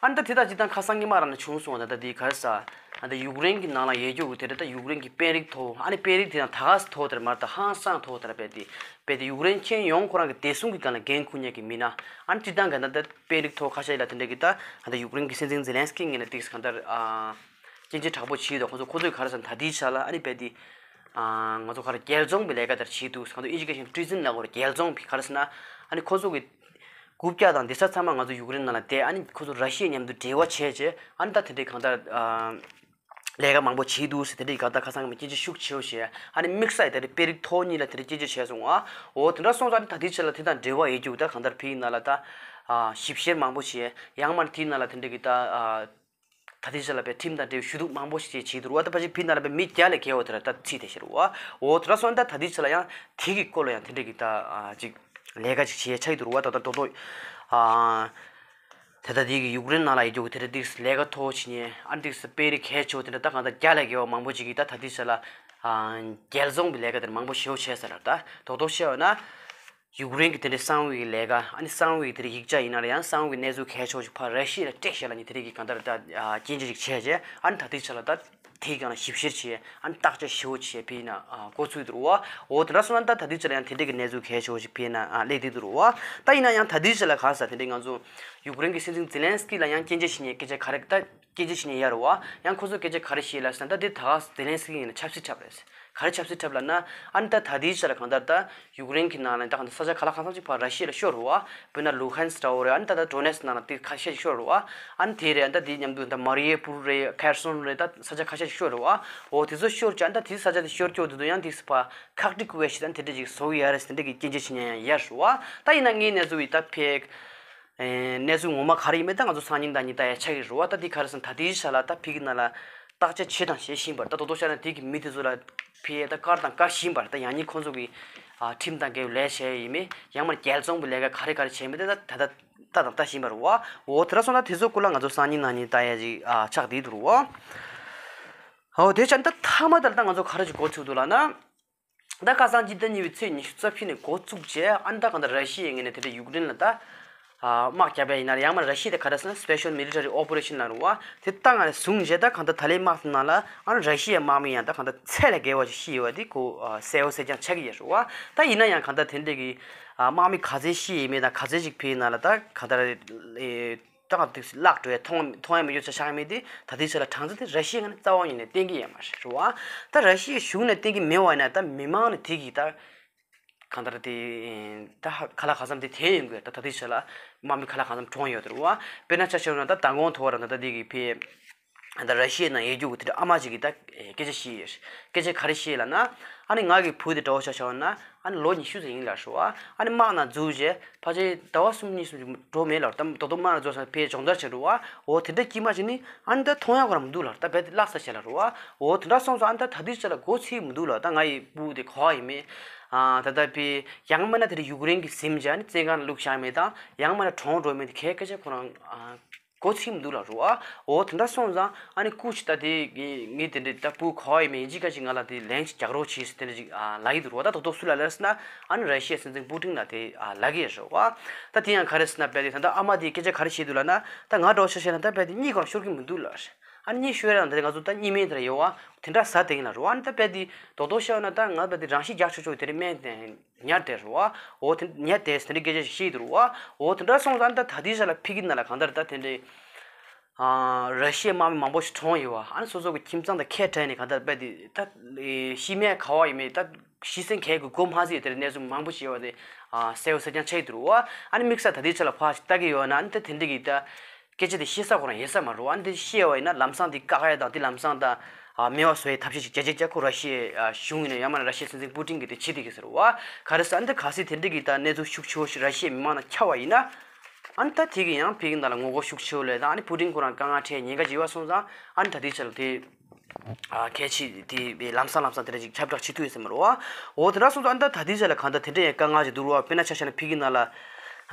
ཨ་ནི་ད་དེ་ད་ཅིག་ད་ཁ་སང་ཉི་མ་རང་ནས་བྱུང་སོང་བ། ད་ད་དེ་ག་རེ་ཟ། ཨ་ད་ཡུཀ་རེན་གྱི་ནང་ལ་ཡོད་རྒྱུ་གི་དེ་རེད། ད་ཡུཀ་རེན་གྱི་དཔོན་རིགས་ཐོག་ཨ་ནི་དཔོན་རིགས་དེ་དང་ད་ག་ས་ཐོག་དེར་མར་ད་ཧང་སང་ཐོག་དེར་རྦད་དེ་རྦད་དེ་ཡུཀ་རེན་ཁྱོན་ཡོངས་ཁོ་རང་གི་བདེ་སྲུང་གི་སྒང་ལ་འགན་འཁུར་མཁན་གྱི་མི་སྣ་ཨ་ནི་སྤྱིར་བཏང་གི་ད་ད་དཔོན་རིགས་ཐོག་ཁ་ཤས་ལ་དེ་འདྲ་གི་ད་ཨ་ད་ཡུཀ་རེན་གྱི་སྲིད་འཛིན་ཛེ་ལན་སི་ཀི་ངོས་ནས་ཏིག་གང་ལྟར་ཨ་སྐྱོན་བརྗོད་དྲག་པོ་བྱས་འདུག་ཁོ་ཚོ་ཁོ་ཚོས་ག་རེ་ཟེར་ན་ད་ལྟའི་ཆ་ལ་ཨ་ནི་རྦད་དེ་ཨ་ང་ཚོ་ག་རེ་རྒྱལ་བཙོང་གི་ལས་ཀ་དེར་བྱས་འདུག་ང་ཚོ་ཨིན་ཇི་སྐད་བཤད་ན་ཊི་རི་ཛན་ལབ་དགོས་རེད། རྒྱལ་བཙོང་གི་ག་རེ་ཟེར་ན་ཨ་ནི་ཁོ་ཚོ་གི་རྐུབ་བཀྱག་དང་འདི་ཚོ་ཚང་མ་ང་ཚོ་ཡུཀ་རེན་ནང་ལ་བསྡད། ཨ་ནི་ཁོ་ཚོ་ར་ཤི་ཡའི་མཉམ་དུ་འབྲེལ་བ་བྱས་བྱས་ཨ་ནི་ད་དེ་འདྲའི་གང་ལྟར་ཨ་ལས་ཀ་མང་པོ་བྱས་འདུག་ཟེར་དེ་འདྲའི་གང་ལྟར་ཁ་སང་གི་སྐྱོན་བརྗོད་ཤུགས་ཆེ་བོ་བྱས། ཨ་ནི་དམིགས་བསལ་དེ་འདྲའི་དཔོན་རིགས་ཐོག་གཉིས་ལ་དེ་འདྲའི་སྐྱོན་བརྗོད་བྱས་སོང་ང་། འོ་དེ་འདྲ་སོང་ཙང་ཨ་ནི་ད་ལྟའི་ཆ་ལ་དེ་དང་འབྲེལ་བ་ཡོད་རྒྱུ་ད་གང་ལྟར་ཕ་གིའི་ནང་ལ་ད་ཨ་ཞིབ་བཤེར་མང་པོ་བྱས། ཡང་མིན་དེའི་ནང་ལ་དེ་འདྲའི་གི་ད་ཨ་ད་ལྟའི་ཆ་ལ་པའི་ཁྲིམས་དང་འབྲེལ་བའི་ཞུ་གཏུག་མང་པོ་ཞིག་བྱས་བྱས་འདུག་རེད་བ། ད་ཕལ་ཆེར་ཕ་གིའི་ནང་ལ་པའི་མི་བརྒྱ་ལས་བརྒལ་བ་དེ་ལ་ད་ཚིག་དེ་བཤད་རེད་བ། འོ་དེ་འདྲ་སོང་ཙང་ད་ལྟའི་ཆ་ལ་ཡང་དེ་གི་སྐོར་ལ་ཡང་དེ་འདྲའི་གི་ད་ཨ་ཅིག་ལས་ཀ་ཅིག་བྱས་ཆགས་ཀྱི་འདུག་རེད་བ། ད་ལྟ་རྡོག་རྡོག་ཨ་དེ་ལྟ་དེ་གི་ཡུཀ་རེན་ནང་ལ་ཡོད་རྒྱུ་གི་དེ་འདྲ་ཏིག་ལས་ཀ་མཐོ་བོ་བྱེད་མཁན་ཨ་ནི་ཏིག་དཔོན་རིགས་གལ་ཆེ་བོ་དེ་འདྲ་ད་གང་ལྟར་བརྒྱ་ལས་བརྒལ་བ་མང་པོ་ཅིག་གིས་ད་ད་ལྟའི་ཆ་ལ་ཨ་རྒྱལ་བཙོང་གི་ལས་ཀ་དེ་འདྲ་མང་པོ་ཞེ་པོ་བྱས་ཟེར་ལ། ད་རྡོག་རྡོག་བཤད་པ་ན། ཡུཀ་རེན་གྱི་དེ་འདྲའི་གསང་བའི་ལས་ཀ་ཨ་ནི་གསང་བའི་དེ་འདྲའི་ཡིག་ཆ་ཡིན་ན་ཡང་གསང་བའི་གནས་ཚུལ་གལ་ཆེ་བོ་ཞིག་ཕར་ར་ཤི་ཡ་ལ་སྤྲད་བཞག་ལབ་མཁན་དེ་འདྲའི་གི་གང་ལྟར་ད་ཨ་སྐྱོན་བརྗོད་ཅིག་བྱས་རྗེས་ཨ་ནི་ད་ལྟའི་ཆ་ལ་ད་དེའི་སྒང་ལ་ཞིབ་བཤེར་བྱས་ཨ་ནི་བརྟག་དཔྱད་ཞེ་པོ་བྱས་ཕ་གིའི་ནང་ཨ་འགོ་ཚུགས་འདུག་རེད་བ། འོ་དེ་འདྲ་སོང་ན་ད་ད་ལྟའི་ཆ་ལ་ཡང་དེ་འདྲའི་གི་གནས་ཚུལ་གལ་ཆེ་བོ་ཞིག་ཕ་གིའི་ནང་ཨ་སླེབས་བསྡད་འདུག་རེད་བ། ད་ཡིན་ན་ཡང་ད་ལྟའི་ཆ་ལ་ག་རེ་ཟེར་དེ་འདྲའི་ང་ཚོ་ཡུཀ་རེན་གྱི་སྲིད་འཛིན་ཛེ་ལན་སི་ཀི་ལ་ཡང་སྐྱོན་བརྗོད་བྱེད་མཁན་སྐད་ཆ་ག་རེ་ད། སྐད་ཆ་བཤད་ནས་ཡ་རེད་བ། ཡང་ཁོ་ཚོས་སྐད་ཆ་ག་རེ་བཤད་ལབ་ཟེར་ན་ད་དེ་ད་ག་ཛེ་ལན་སི་ཀི་ཡིན་ན་ཆབ་སྲིད་འཁྲབ་རེད། ག་རེ་ཆབ་སྲིད་འཁྲབ་ལབ་ན། ཨ་ནི་ད་ད་ལྟའི་ཆ་ལ་གང་ལྟར་ད་ཡུཀ་རེན་གྱི་ནང་ལ་ད་གང་ལྟར་ས་ཆ་ག་ལ་གང་འཚམ་ཅིག་ཕར་ར་ཤི་ཡ་ལ་ཤོར་རེད་བ། དཔེར་ན་ལུ་ཧན་སི་འདྲ་བོ་རེད། ཨ་ནི་ད་ད་ཌོ་ནེ་སི་ནང་ལ་དེ་ཁ་ཤས་ཤོར་རེད་བ། ཨ་ནི་དེ་རེད། ཨ་ནི་ད་དེའི་མཉམ་དུ་ད་མ་རི་ཡེ་པུར་རེད། ཁེར་སོན་རེད། ད་ས་ཆ་ཁ་ཤས་ཤིག་ཤོར་རེད་བ། འོ་དེ་ཚོ་ཤོར་ཅིག་ཨ་ནི་ད་དེ་ས་ཆ་དེ་ཤོར་སྐྱོ་དེ་ཚོ་ཡང་དེ་ཕར་ཁག་དཀྲིག་དཔེ་ཞིག་ད་དེ་འདྲ་ཅིག་བཟོ་གི་ཡ་རེད་ཟེར་འདྲ་གི་སྐྱོན་བརྗོད་བྱེད་མཁན་ཡང་ཡོད་རེད་བ། ད་ཡིན་ན་ངའི་གནས་ཚུལ་ཡིན་ད་ཕེ། ཨེ། གནས་ཚུལ་ངོ་མ་ག་རེ་ཡིན་མིན་ད་ང་ཚོ་སང་ཉིན་གནངས་ཉིན་ལྟ་ཡ་ཆགས་ཀྱི་རེད་བ། ད་འདི་ག་རེ་ཟེར་ན་ད་ལྟའི་ཆ་ལ་ད་ཕ་གི་ནང་ལ་བརྟག་དཔྱད་བྱས་དང་བྱེད་བཞིན་པ་རེད། ད་དོ་དོ་བྱས་ན་དེ་གི་མི་དེ་ཚོ་ལ་ཕ་གིས་ད་བཀར་དང་བཀར་བཞིན་པ་རེད། ད་ཡང་སྙིང་ཁོང་ཚོ་གི་ཨ་ཁྲིམས་དང་འགལ་བའི་ལས་བྱས་ཡིན་མིན། ཡང་མིན་རྒྱལ་བཙོང་གི་ལས་ཀ་ག་རེ་ག་རེ་བྱས་མིན་དེ་ད་ད་ལྟ་ལྟ་དང་ལྟ་བཞིན་པ་རེད་བ། འོ་དེ་འདྲ་སོང་ན་དེ་ཚོ་སྐོར་ལ་ང་ཚོ་སང་ཉིན་གནངས་ཉིན་ལྟ་ཡ་ཅིག་ཨ་ཆགས་བསྡད་འདུག་རེད་བ། འོ་དེ་བྱས་ན་ད་མཐའ་མ་དེར་ད་ང་ཚོ་ག་རེ་ཅིག་འགོ་ཚུགས་འདུག་ལབ་ན། ད་ཁ་སང་སྤྱི་ཟླ་གཉིས་པའི་ཚེས་ཉི་ཤུ་རྩ་བཞི་ནས་འགོ་བཙུགས་རྗེས་ཨ་ནི་ད་གང་ལྟར་ར་ཤི་ཡའི་ངོས་ནས་དེ་འདྲ་ཡུཀ་རེན་ལ་ད་ཨ་དམག་བརྒྱབ་པ་ཡིན་ན་ཡང་མིན་ར་ཤི་ཡ་དེ་ག་རེ་ཟེར་ན་Special Military Operation ལབ་རེད་བ། དེ་ད་སྔ་ནས་བཟུང་རྗེས་ད་གང་ལྟར་ད་ལོའི་དམག་དེ་ནང་ལ་ཨ་ནི་ར་ཤི་ཡའི་དམག་མི་ཡང་ད་གང་ལྟར་ཚད་ལས་བརྒལ་བ་ཞིག་ཤི་ཡོད་པ་དེ་ཁོ་ཨ་གསལ་པོ་གསལ་རྐྱང་ཆགས་ཀྱི་ཡོད་རེད་བ། ད་ཡིན་ན་ཡང་གང་ལྟར་དེ་འདྲ་གི་ཨ་དམག་མི་ག་ཚད་ཤི་ཡོད་མེད་དང་ག་ཚད་ཅིག་ཕེ་ནང་ལ་ད་གང་ལྟར་ཨེ། ད་ག་དུས་བརླག་འགྲོ་ཡ་མཐོང་མཐོང་ཡ་མི་འགྱུར་ཆ་ཆགས་མེད་དེ་ད་ལྟའི་ཆ་ལ་གྲངས་ཚད་དེ་ར་ཤི་ཡ་ངོས་ནས་རྩ་བ་ཉིད་ནས་བསྟན་གྱི་ཡོད་མ་རེད་རེད་བ། ད་ར་ཤི་ཡའི་གཞུང་ནས་བསྟན་གྱི་མེད་པ་ཡིན་ན་ད་མི་མང་ནས་དེ་གི་ད་གང་ལྟར་དེ་ད་ཁ་ལག་ག་ཚམ་དེ་དེ་ཡོང་གི་ད་ད་ལྟའི་ཆ་ལ་དམག་མི་ཁ་ལག་ག་ཚམ་གྲོངས་ཡོད་དེ་རེད་བ། དཔེར་ན་ཆ་བཞག་ན་ད་མདང་དགོང་ཐོག་ར་ད་ད་དེ་གི་ཕེ། ད་ར་ཤི་ཡའི་ནང་ཡོད་རྒྱུ་གི་དེ་འདྲ་ཨ་མ་ཅིག་གིས་ད་སྐད་ཆ་བཤད་ཡོད། སྐད་ཆ་ག་རེ་བཤད་ལབ་ན། ཨ་ནི་ང་གི་བུ་དེ་འདྲ་བོ་ཆ་བཞག་ན་ཨ་ནི་ལོ་ཉི་ཤུ་ཙམ་ཡིན་ལབ་རེད་བ། ཨ་ནི་དམག་ནང་འཛུལ་རྗེས་ཕལ་ཆེར་ཟླ་བ་གསུམ་གཉིས་གསུམ་ཅིག་འགྲོ་མེད་ལབ་རེད། ད་རྡོག་རྡོག་དམག་ནང་འཛུལ་སོང་ཕར་སྦྱོང་བརྡར་བྱས་འགྲོ་བ། འོ་དེ་འདྲ་དཀྱིལ་མ་ཅིག་ནི་ཨ་ནི་ད་མཐོང་ཡག་ག་ར་མི་འདུག་ལབ་རེད། ད་རྦད་དེ་བརླག་ཚར་བཞག་ལབ་རེད་བ། འོ་དེ་འདྲ་སོང་ཙང་ཨ་ནི་ད་ད་ལྟའི་ཆ་ལ་མགོ་ཚོས་མི་འདུག་ལབ། ད་ང་ཡི་བུ་དེ་ག་པར་ཡིན་མིན། ཨ་ད་ལྟ་ཕེ་ཡང་མིན་ན་དེ་འདྲ་ཡུཀ་རེན་གྱིས་ཟིན་བྱས་ཨ་ནི་བཙོན་ཁང་ལ་བླུགས་བཞག་མིན་དང་ཡང་མིན་ན་གྲོངས་འགྲོ་མིན་དེ་གའི་སྐད་ཆ་ཁོ་རང་ཨ། མགོ་ཚོས་མི་འདུག་ལབ་རེད་བ། འོ་དེ་འདྲ་སོང་ཙང་ཨ་ནི་སྐུ་མཁྱེན་ད་དེ་ངས་དེ་འདྲའི་ད་བུ་ག་པར་ཡིན་མིན་ཡིན་གཅིག་མིན་གཅིག་ང་ལ་དེ་ལན་ཅིག་རྒྱག་རོགས་གྱིས་ཟེར་དེ་འདྲ་ཅིག་ཨ་ལབ་ཀྱི་འདུག་རེད་བ། ད་རྡོག་རྡོག་སུ་ལ་ལབ་ཟེར་ན་ཨ་ནི་ར་ཤི་ཡའི་སྲིད་འཛིན་པུ་ཏིན་ལ་དེ་ཨ་ལབ་ཀྱི་ཡོད་རེད་བ། ད་དེ་ཡང་ག་རེ་ཟེར་ན་རྦད་དེ་ད་ལྟ་ཨ་མ་དེས་སྐད་ཆ་ག་རེ་བཤད་འདུག་ལབ་ན། ད་ང་འདྲ་བོ་ཆ་བཞག་ན་ད་རྦད་དེ་གཉིད་ཁོ་རང་ཤོར་གྱི་མི་འདུག་ལབ་རེད། ཨ་ནི་གཉིད་ཤོར་ཡ་ད་ང་ཚོ་ད་གཉིད་སྨན་དེ་འདྲ་ཡོད་བ། དེ་འདྲ་ཟ་བསྡད་ཡིན་ལབ་རེད་བ། ཨ་ནི་ད་རྦད་དེ་རྡོག་རྡོག་བཤད་ན་ད་ང་རྦད་དེ་རང་ཤི་རྒྱག་ཆོག་ཆོག་དེ་འདྲའི་སྨན་དེ། ཉར་བསྡད་རེད་བ། འོ་དེ་ཉར་བསྡད་ཟེར་དེ་འདྲའི་སྐད་ཆ་ཞིག་བཤད་ཀྱི་འདུག་རེད་བ། འོ་དེ་འདྲ་སོང་ཙང་ད་ད་ལྟའི་ཆ་ལ་ཕ་གི་ནང་ལ་གང་ལྟར་ད་དེ་འདྲའི་ཨ་ར་ཤི་ཡའི་དམག་མི་མང་པོ་ཞིག་གྲོངས་ཡོད་བ། ཨ་ནི་སོ་སོ་གི་ཁྱིམ་ཚང་དང་ཁ་བྲལ་ནས་གང་ལྟར་རྦད་དེ་ད་ཤི་རྨས་ག་པར་ཡིན་མིན་ད་ཤི་གསོན་གང་གི་མགོ་མ་ཚོས་དེ་འདྲའི་གནས་ཚུལ་མང་པོ་ཞིག་ཡོད་བ་དེ་ཨ་གསལ་པོ་གསལ་རྐྱང་ཆགས་ཀྱི་འདུག་རེད་བ། ཨ་ནི་དམིགས་བསལ་ད་ལྟའི་ཆ་ལ་ཕར་ཞིག་ལྟ་གི་ཡོད་ན་ཨ་ནི་ད་དེ་འདྲ་གི་ད། སྐད་ཆ་དེ་བཤད་ས་ཁོ་རང་ཡོད་ས་མ་རེད་བ། འདི་བཤད་པ་ཡིན་ན་ལམ་སང་འདི་བཀག་ཡ་དང་འདི་ལམ་སང་ད་ཨ་མེད་པ་བཟོ་ཡའི་ཐབས་ཤེས་ཤིག་བྱེད་ཀྱི་ཀྱ་ཁོ་ར་ཤི་ཡའི་ཨ་གཞུང་ཡིན་ན་ཡང་མིན་ན་ར་ཤི་ཡའི་སྲིད་འཛིན་པུ་ཏིན་གྱིས་དེ་བྱེད་བསྡད་ཀྱི་ཟེར་བ། ག་རེ་ཟེར་ན་འདི་གལ་སྲིད་དེ་འདྲ་གི་ད་གནས་ཚུལ་ཤུགས་ཆེ་བོ་ཞིག་ར་ཤི་ཡའི་མི་མང་ནང་ཁྱབ་པ་ཡིན་ན། ཨ་ནི་ད་དེ་གི་ཡང་ཕ་གི་ནང་ལ་ངོ་རྒོལ་ཤུགས་ཆེ་བོ་སླེབས་དང་ཨ་ནི་པུ་ཏིན་ཁོ་རང་དཀའ་ངལ་འཕྲད་ཉེན་ཁ་ཅིག་ཡོད་པ་སོང་ཙང་ཨ་ནི་ད་ལྟའི་ཆ་ལ་དེ། ཨ་གལ་ཆེ་དེ་ལམ་སང་ལམ་སང་དེ་འདྲ་ཅིག་ཁྱབ་བསྒྲགས་བྱེད་ཐུབ་ཡོད་ས་མ་རེད་བ། འོ་དེ་འདྲ་སོང་ཙང་ཨ་ནི་ད་ད་ལྟའི་ཆ་ལ་གང་ལྟར་དེ་འདྲ་ཡང་དཀའ་ངལ་ཅིག་འདུག་རེད་བ། དཔེར་ན་ཆ་བཞག་ན་ཕ་གི་ནང་ལ་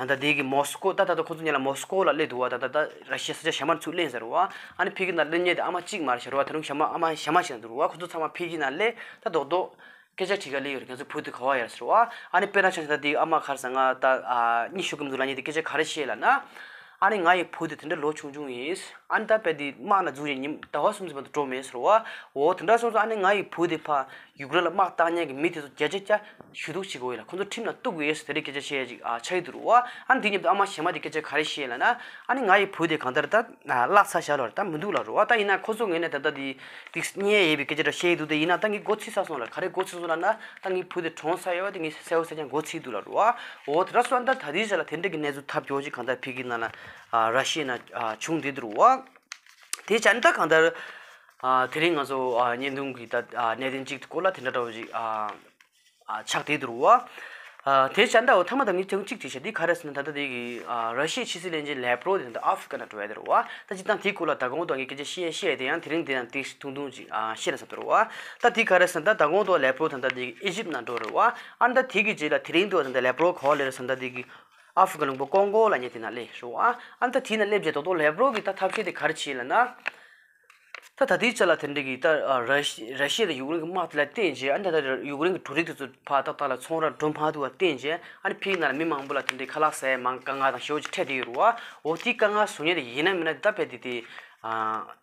ཨ་ད་དེ་གི་མོ་སི་ཀོ་ད་ད་ལྟ་ཁོང་ཚོ་གཉིས་ལ་མོ་སི་ཀོ་ལ་སླེབས་འདུག་བ། ད་ད་ད་ར་ཤི་ཡ་ས་ཆ་གཞན་པར་ཚུར་སླེབས་ས་རེད་བ། ཨ་ནི་ཕ་གི་ནང་སླེབས་མཁན་དེ་ཨ་མ་གཅིག་མ་རེད་ཤག་རེད་བ། ད་རུང་གཞན་པ་ཨ་མ་གཞན་མ་ཞིག་ཡང་འདུག་རེད་བ། ཁོང་ཚོ་ཚང་མ་ཕ་གི་ནང་སླེབས་ད་རྡོག་རྡོག་སྐད་ཆ་དྲི་ག་སླེབས་ཡོད་རེད། ཁྱེད་ཚོ་བུ་དེ་ག་པར་ཡོད་ཟེར་བ། ཨ་ནི་དཔེར་ན་ཆ་བཞག་ན་དེའི་ཨ་མ་ག་རེ་ཟེར་ང་ད་ཨ་གཉིད་ཤོར་གི་མི་འདུག་ལབ་མཁན་དེ་སྐད་ཆ་ག་རེ་བཤད་ལབ་ན། ཨ་ནི་ང་ཡི་བུ་དེ་དེ་འདྲ་ལོ་ཆུང་ཆུང་ཡིན། ཨ་ནི་ད་རྦད་དེ་དམག་ནང་འཛུལ་ནས་ཉིན་ཟླ་བ་གསུམ་ཙམ་མ་གཏོགས་འགྲོ་མེད་ཟེར་བ། འོ་དེ་འདྲ་སོང་ཙང་ཨ་ནི་ང་ཡི་བུ་དེ་ཕར་ཡུཀ་རེན་ལ་དམག་བཏང་མཁན་གྱི་མི་དེ་ཚོ་བརྒྱ་ཆ་བརྒྱ་ཞུ་གཏུག་བྱེད་དགོས་ཡོད་ལ་ཁོང་ཚོ་ཁྲིམས་ནང་གཏུག་དགོས་ཡོད་ཟེར་དེ་འདྲའི་སྐད་ཆ་བཤད་ཡ་ཅིག་ཨ་ཆགས་ཀྱི་འདུག་རེད་བ། ཨ་ནི་དེ་མཉམ་དུ་ཨ་མ་གཞན་མ་དེ་སྐད་ཆ་ག་རེ་བཤད་ལབ་ན། ཨ་ནི་ང་ཡི་བུ་དེ་གང་ལྟར་ད་བརླག་ཚར་བཞག་ལབ་རེད། ད་མི་འདུག་ལབ་རེད་བ། ད་ཡིན་ན་ཁོ་ཚོ་ངོས་ནས་ད་ལྟ་དེ་ཏིག་སྙད་ཡོད་པའི་སྐད་ཆ་འདྲ་བཤད་ཀྱི་འདུག་དེ་ཡིན་ན་ད་ངས་མགོ་ཚོས་ཚར་སོང་ལབ། ག་རེ་མགོ་ཚོས་སོང་ལབ་ན་ད་ངའི་བུ་དེ་གྲོངས་ཚར་ཡོད་བ། དེ་ངས་གསལ་པོ་གསལ་རྐྱང་མགོ་ཚོས་འདུག་ལབ་རེད་བ། འོ་དེ་འདྲ་སོང་ཙང་ད་ད་ལྟའི་ཆ་ལ་དེ་འདྲ་གི་གནས་ཚུལ་ཐབས་སྐྱོ་ཅིག་གང་ལྟར་ཕ་གི་ནང་ལ་ཨ་ར་ཤི་ཡའི་ནང་ཨ་བྱུང་བསྡད་འདུག་རེད་བ། དེ་བྱས་ན་ད་གང་ལྟར་ཨ་དེ་རིང་ང་ཚོ་ཨ་བརྙན་ཐུང་གི་ད་ཨ་གནད་དོན་གཅིག་སྐོར་ལ་དེ་འདྲ་འདྲ་བོ་ཅིག་ཨ་ཨ་ཆགས་བསྡད་འདུག་རེད་བ། ཨ་དེ་བྱས་ན་ད་འོ་མཐའ་མ་ད་ངས་ཐེངས་གཅིག་དྲིས་བྱས། འདི་ག་རེ་ཟེར་ན་ད་ལྟ་དེ་གི་ཨ་ར་ཤི་ཡའི་ཕྱི་སྲིད་བློན་ཆེན་ལེབ་རོ་དེ་ད་ལྟ་ཨ་ཧྥི་རི་ཀ་ནང་འགྲོ་ཡ་དེ་རེད་བ། ད་སྤྱིར་བཏང་དེའི་སྐོར་ལ་ད་གོང་དུ་ངས་སྐད་ཆ་བཤད་བཤད་དེ་ཡང་དེ་རིང་དེ་ཡང་དེ་ཐུང་ཐུང་ཅིག་ཨ་བཤད་ན་བསམ་འདུག་རེད་བ། ད་དེ་ག་རེ་ཟེར་ན་ད་ད་གོང་དུ་ལེབ་རོ་ད་ལྟ་དེ་གི་ཨི་ཇིབ་ནང་འགྲོ་རེད་བ། ཨ་ནི་ད་དེ་གི་རྗེས་ལ་དེ་རིང་དུ་ད་ལྟ་ལེབ་རོ་ག་པར་སླེབས་རེད་ཟེར་ན་ད་དེ་གི་ཨ་ཧྥི་རི་ཀ་ལུང་པ་ཀོང་ཀོ་ལབ་མཁན་དེ་ན་སླེབས་རེད་བ། ཨ་ནི་ད་དེ་ན་སླེབས་རྗེས་ད་དུང་ལེབ་རོ་གིས་ད་ཐབས་ཤེས་དེ་ག་རེ་བྱས་ལབ་ན། ད་ད་ལྟའི་ཆ་ལ་དེ་འདྲ་གི་ད་ཨ་ར་ཤི་ར་ཤི་ཡ་དང་ཡུཀ་རེན་གྱི་དམག་དེ་ལ་བརྟེན་བྱས། ཨ་ནི་ད་ལྟ་ཡུཀ་རེན་གྱི་འབྲུ་རིགས་དེ་ཚོ་ཕར་ཏག་ཏག་ལ་ཚོང་ར་འགྲོ་མ་ཐུབ་པར་བརྟེན་བྱས། ཨ་ནི་ཕ་གི་ནང་ལ་མི་མང་པོ་ལ་དེ་འདྲའི་ཁ་ལག་ཟ་ཡ་མང་དཀའ་ངལ་དང་ཞེ་པོ་ཅིག་འཕྲད་བསྡད་ཡོད་རེད་བ། འོ་དེའི་དཀའ་ངལ་བཟོ་མཁན་དེ་ཡིན་ན་མིན་ན་ད་རྦད་དེ་དེ་ཨ་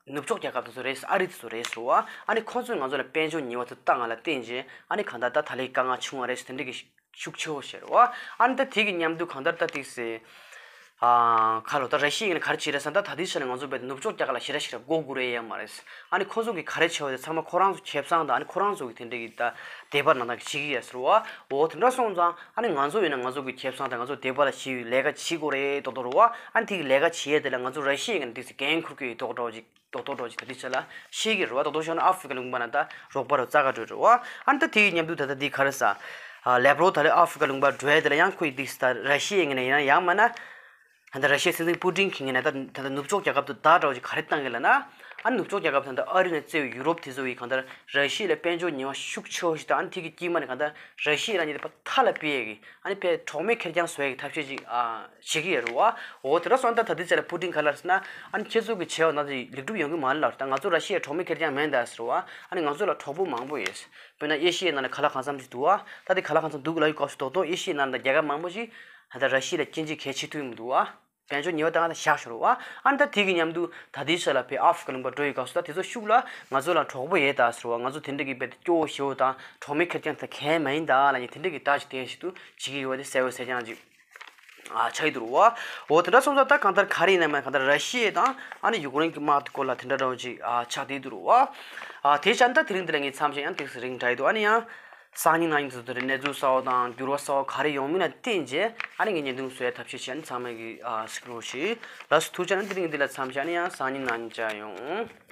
ནུབ་ཕྱོགས་རྒྱལ་ཁབ་དེ་ཚོ་རེད། ཨ་རི་དེ་ཚོ་རེད་ཟེར་བ། ཨ་ནི་ཁོང་ཚོས་ང་ཚོ་ལ་དཔལ་འབྱོར་ཉེས་པ་དེ་བཏང་བ་ལ་བརྟེན་བྱས། ཨ་ནི་གང་ལྟར་ད་ད་ལོའི་དཀའ་ངལ་བྱུང་བ་རེད་ཟེར་དེ་འདྲ་གི་ཤུགས་ཆེ་བོ་བཤད་རེད་བ། ཨ་ནི་ད་དེ་གི་མཉམ་དུ་གང་ལྟར་ད་ཏིག་སེ། ཨ་ཁ་ལོ་ད་ར་ཤི་ཡ་ཡིན་ན་ག་རེ་བྱེད་རེད་ཟེར་ན། ད་ད་ལྟའི་ཆ་ནས་ང་ཚོ་བས་ནུབ་ཕྱོགས་རྒྱལ་ཁབ་ལ་ཞེ་དྲག་ཞེ་དྲག་མགོ་སྒུར་ཡ་ཡོད་མ་རེད། ཨ་ནི་ཁོ་ཚོ་གི་ག་རེ་བྱེད་པ་དེ་ཚང་མ་ཁོ་རང་ཚོ་ཁེ་བཟང་དང་། ཨ་ནི་ཁོ་རང་ཚོ་གི་དེ་འདྲ་གི་ད་དད་པ་ནང་ད་གི་བྱེད་ཀྱི་ཡོད་ཟེར་བ། འོ་དེ་འདྲ་སོང་ཙང་ཨ་ནི་ང་ཚོ་ཡིན་ན་ང་ཚོ་གི་ཁེ་བཟང་དང་ང་ཚོ་དད་པ་ལ་བྱེད་པའི་ལས་ཀ་བྱེད་དགོས་རེད་མདོག་མདོག་རེད་བ། ཨ་ནི་དེ་གི་ལས་ཀ་བྱེད་ཡ་དེ་ལ་ང་ཚོ་ར་ཤི་ཡ་ཡིན་ན་དེ་ཚོ་འགན་འཁུར་གྱི་ཡོད་མདོག་མདོག་ཅིག་རྡོག་རྡོག་རྡོག་ཅིག་ད་འདི་ཆ་ལ་ཤེས་ཀྱི་རེད་བ། རྡོག་རྡོག་ཤོད་ན་ཨ་ཧྥི་རི་ཀ་ལུང་པ་ན་ད་རོགས་པ་རུ་རྩ་ག་འགྲོ་རེད་བ། ཨ་ནི་ད་དེ་ཡི་མཉམ་དུ་ད་ལྟ་འདི་ག་རེ་ཟ། ལེབ་རོ་ད་ལེ་ཨ་ཧྥི་རི་ཀ་ལུང་པ་འགྲོ་ཡ་དེ་ལ་ཡང་ཁོ་ཡི་འདི་ད་ར་ཤི་ཡ་ཡིན་ན་ཡིན་ན་ཡང་མ་ན། ད་ལྟ་ར་ཤི་ཡའི་སྲིད་འཛིན་པུ་ཏིན་གྱིས་ངས་ན་ད་ད་ལྟ་ནུབ་ཕྱོགས་རྒྱལ་ཁབ་ཏུ་བརྡ་འདྲ་བོ་ཅིག་ག་རེ་བཏང་གི་ལབ་ན། ཨ་ནི་ནུབ་ཕྱོགས་རྒྱལ་ཁབ་ད་ལྟ་ཨ་རི་ནས་གཙོས་པའི་ཡུ་རོབ་དེ་ཚོ་ཡིས་གང་ལྟར་ར་ཤི་ཡ་ལ་དཔལ་འབྱོར་ཉེས་པ་ཤུགས་ཆེ་བོ་ཞིག་དང་། ཨ་ནི་དེ་གི་དཀྱིལ་མ་ནས་གང་ལྟར་ར་ཤི་ཡ་ལ་ཉེས་པ་མཐའ་ལ་སྤེལ་ཡ་གི། ཨ་ནི་ཕའི་གྲོགས་མེད་ཁེར་རྐྱང་བཟོ་ཡ་གི་ཐབས་ཤེས་ཅིག་ཨ་བྱེད་ཀྱི་ཡོད་རེད་བ། འོ་དེ་འདྲ་སོང་ཙང་ད་ལྟའི་ཆ་ལ་པུ་ཏིན་ག་ལབ་ཟེར་ན། ཨ་ནི་ཁྱེད་ཚོ་གི་བྱས་པ་ནང་བཞིན་ལེགས་གྲུབ་ཡོང་གི་མ་རེད་ལབ། ད་ང་ཚོ་ར་ཤི་ཡའི་གྲོགས་མེད་ཁེར་རྐྱང་མིན་ད་ཟེར་བ། ཨ་ནི་ང་ཚོ་ལ་གྲོགས་པོ་མང་པོ་ཡོད། དཔེར་ན་ཨེ་ཤི་ཡའི་ནང་ལ་ག་ལ་གང་འཚམ་ཞིག་འདུག་བ། ད་དེ་ག་ལ་གང་འཚམ་འདུག་ལབ་ཡོད་སྐབས་སུ་རྡོག་རྡོག་ཨེ་ཤི་ཡའི་ནང་ལ་རྒྱལ་ཁབ་མང་པོ་ཞིག་ད་ལྟ་ར་ཤི་ཡ་ལ་སྐྱོན་བརྗོད་གལ་ཆེ་ཐུབ་ཡིན་མི་འདུག་བ། དཔལ་འབྱོར་ཉེས་པ་བཏང་ད་བཞག་ཤོར་བ། ཨ་ནི་ད་དེ་གི་མཉམ་དུ་ད་ལྟའི་ཆ་ལ་ཕའི་ཨ་ཧྥི་རི་ཀ་ལུང་པ་འགྲོ་ཡི་སྐབས་སུ་ད་དེ་ཚོ་ཤུགས་ལ་ང་ཚོ་ལ་གྲོགས་པོ་ཡོད་ད་ཟེར་བ། ང་ཚོ་དེ་འདྲ་གི་དཔེ་སྐྱོ་བོ་ཞེ་བོ་དང་གྲོགས་མེད་ཁེར་རྐྱང་ད་གང་མ་ཡིན་ད་ལབ་ནས་དེ་འདྲ་གི་ད་ཅིག་དེ་ཞིག་ཏུ་བྱེད་ཀྱི་ཡོད་པ་དེ་གསལ་བོ་གསལ་རྐྱང་ཅིག་ཨ་ཆགས་ཡི་འདུག་རོ་བ། འོ་དེ་འདྲ་སོང་ཙང་ད་གང་ལྟར་ག་རེ་ཡིན་ན་མ་གང་ལྟར་ར་ཤི་ཡ་དང་ཨ་ནི་ཡུ་ཀེ་རེན་གྱི་དམག་གི་སྐོར་ལ་དེ་འདྲ་འདྲ་བོ་ཅིག་ཨ་ཆགས་བསྡད་འདུག་རོ་བ། ཨ་དེ་ཆ་ནི་ད་དེ་རིང་འདི་ལ་ངས་མཚམས་བཞག་ཡང་ཏོག་ཙམ་རིང་དྲགས་ཡི་འདུག་ཨ་ནི་ཡང་སང་ཉིན་གནངས་ཉིན་དུ་དེ་རིང་གནས་ཚུལ་གསར་བ་དང་འགྱུར་བ་གསར་བ་ག་རེ་ཡོང་མིན་ལ་བརྟེན་བྱས་ཨ་ནི་ངས་བརྙན་ཐུང་བཟོ་ཡ་ཐབས་ཤེས་བྱས། ཨ་ནི་ཚང་མ་གི་ཨ་གཟིགས་རོགས་ཞུ། ལགས་སོ་ཐུགས་རྗེ་ཆེ། ཨ་ནི་དེ་རིང་འདི་ལ་མཚམས་བཞག་ཨ་ནི་ཡང་སང་ཉིན་གནངས་ཉིན་མཇལ་ཡོང་།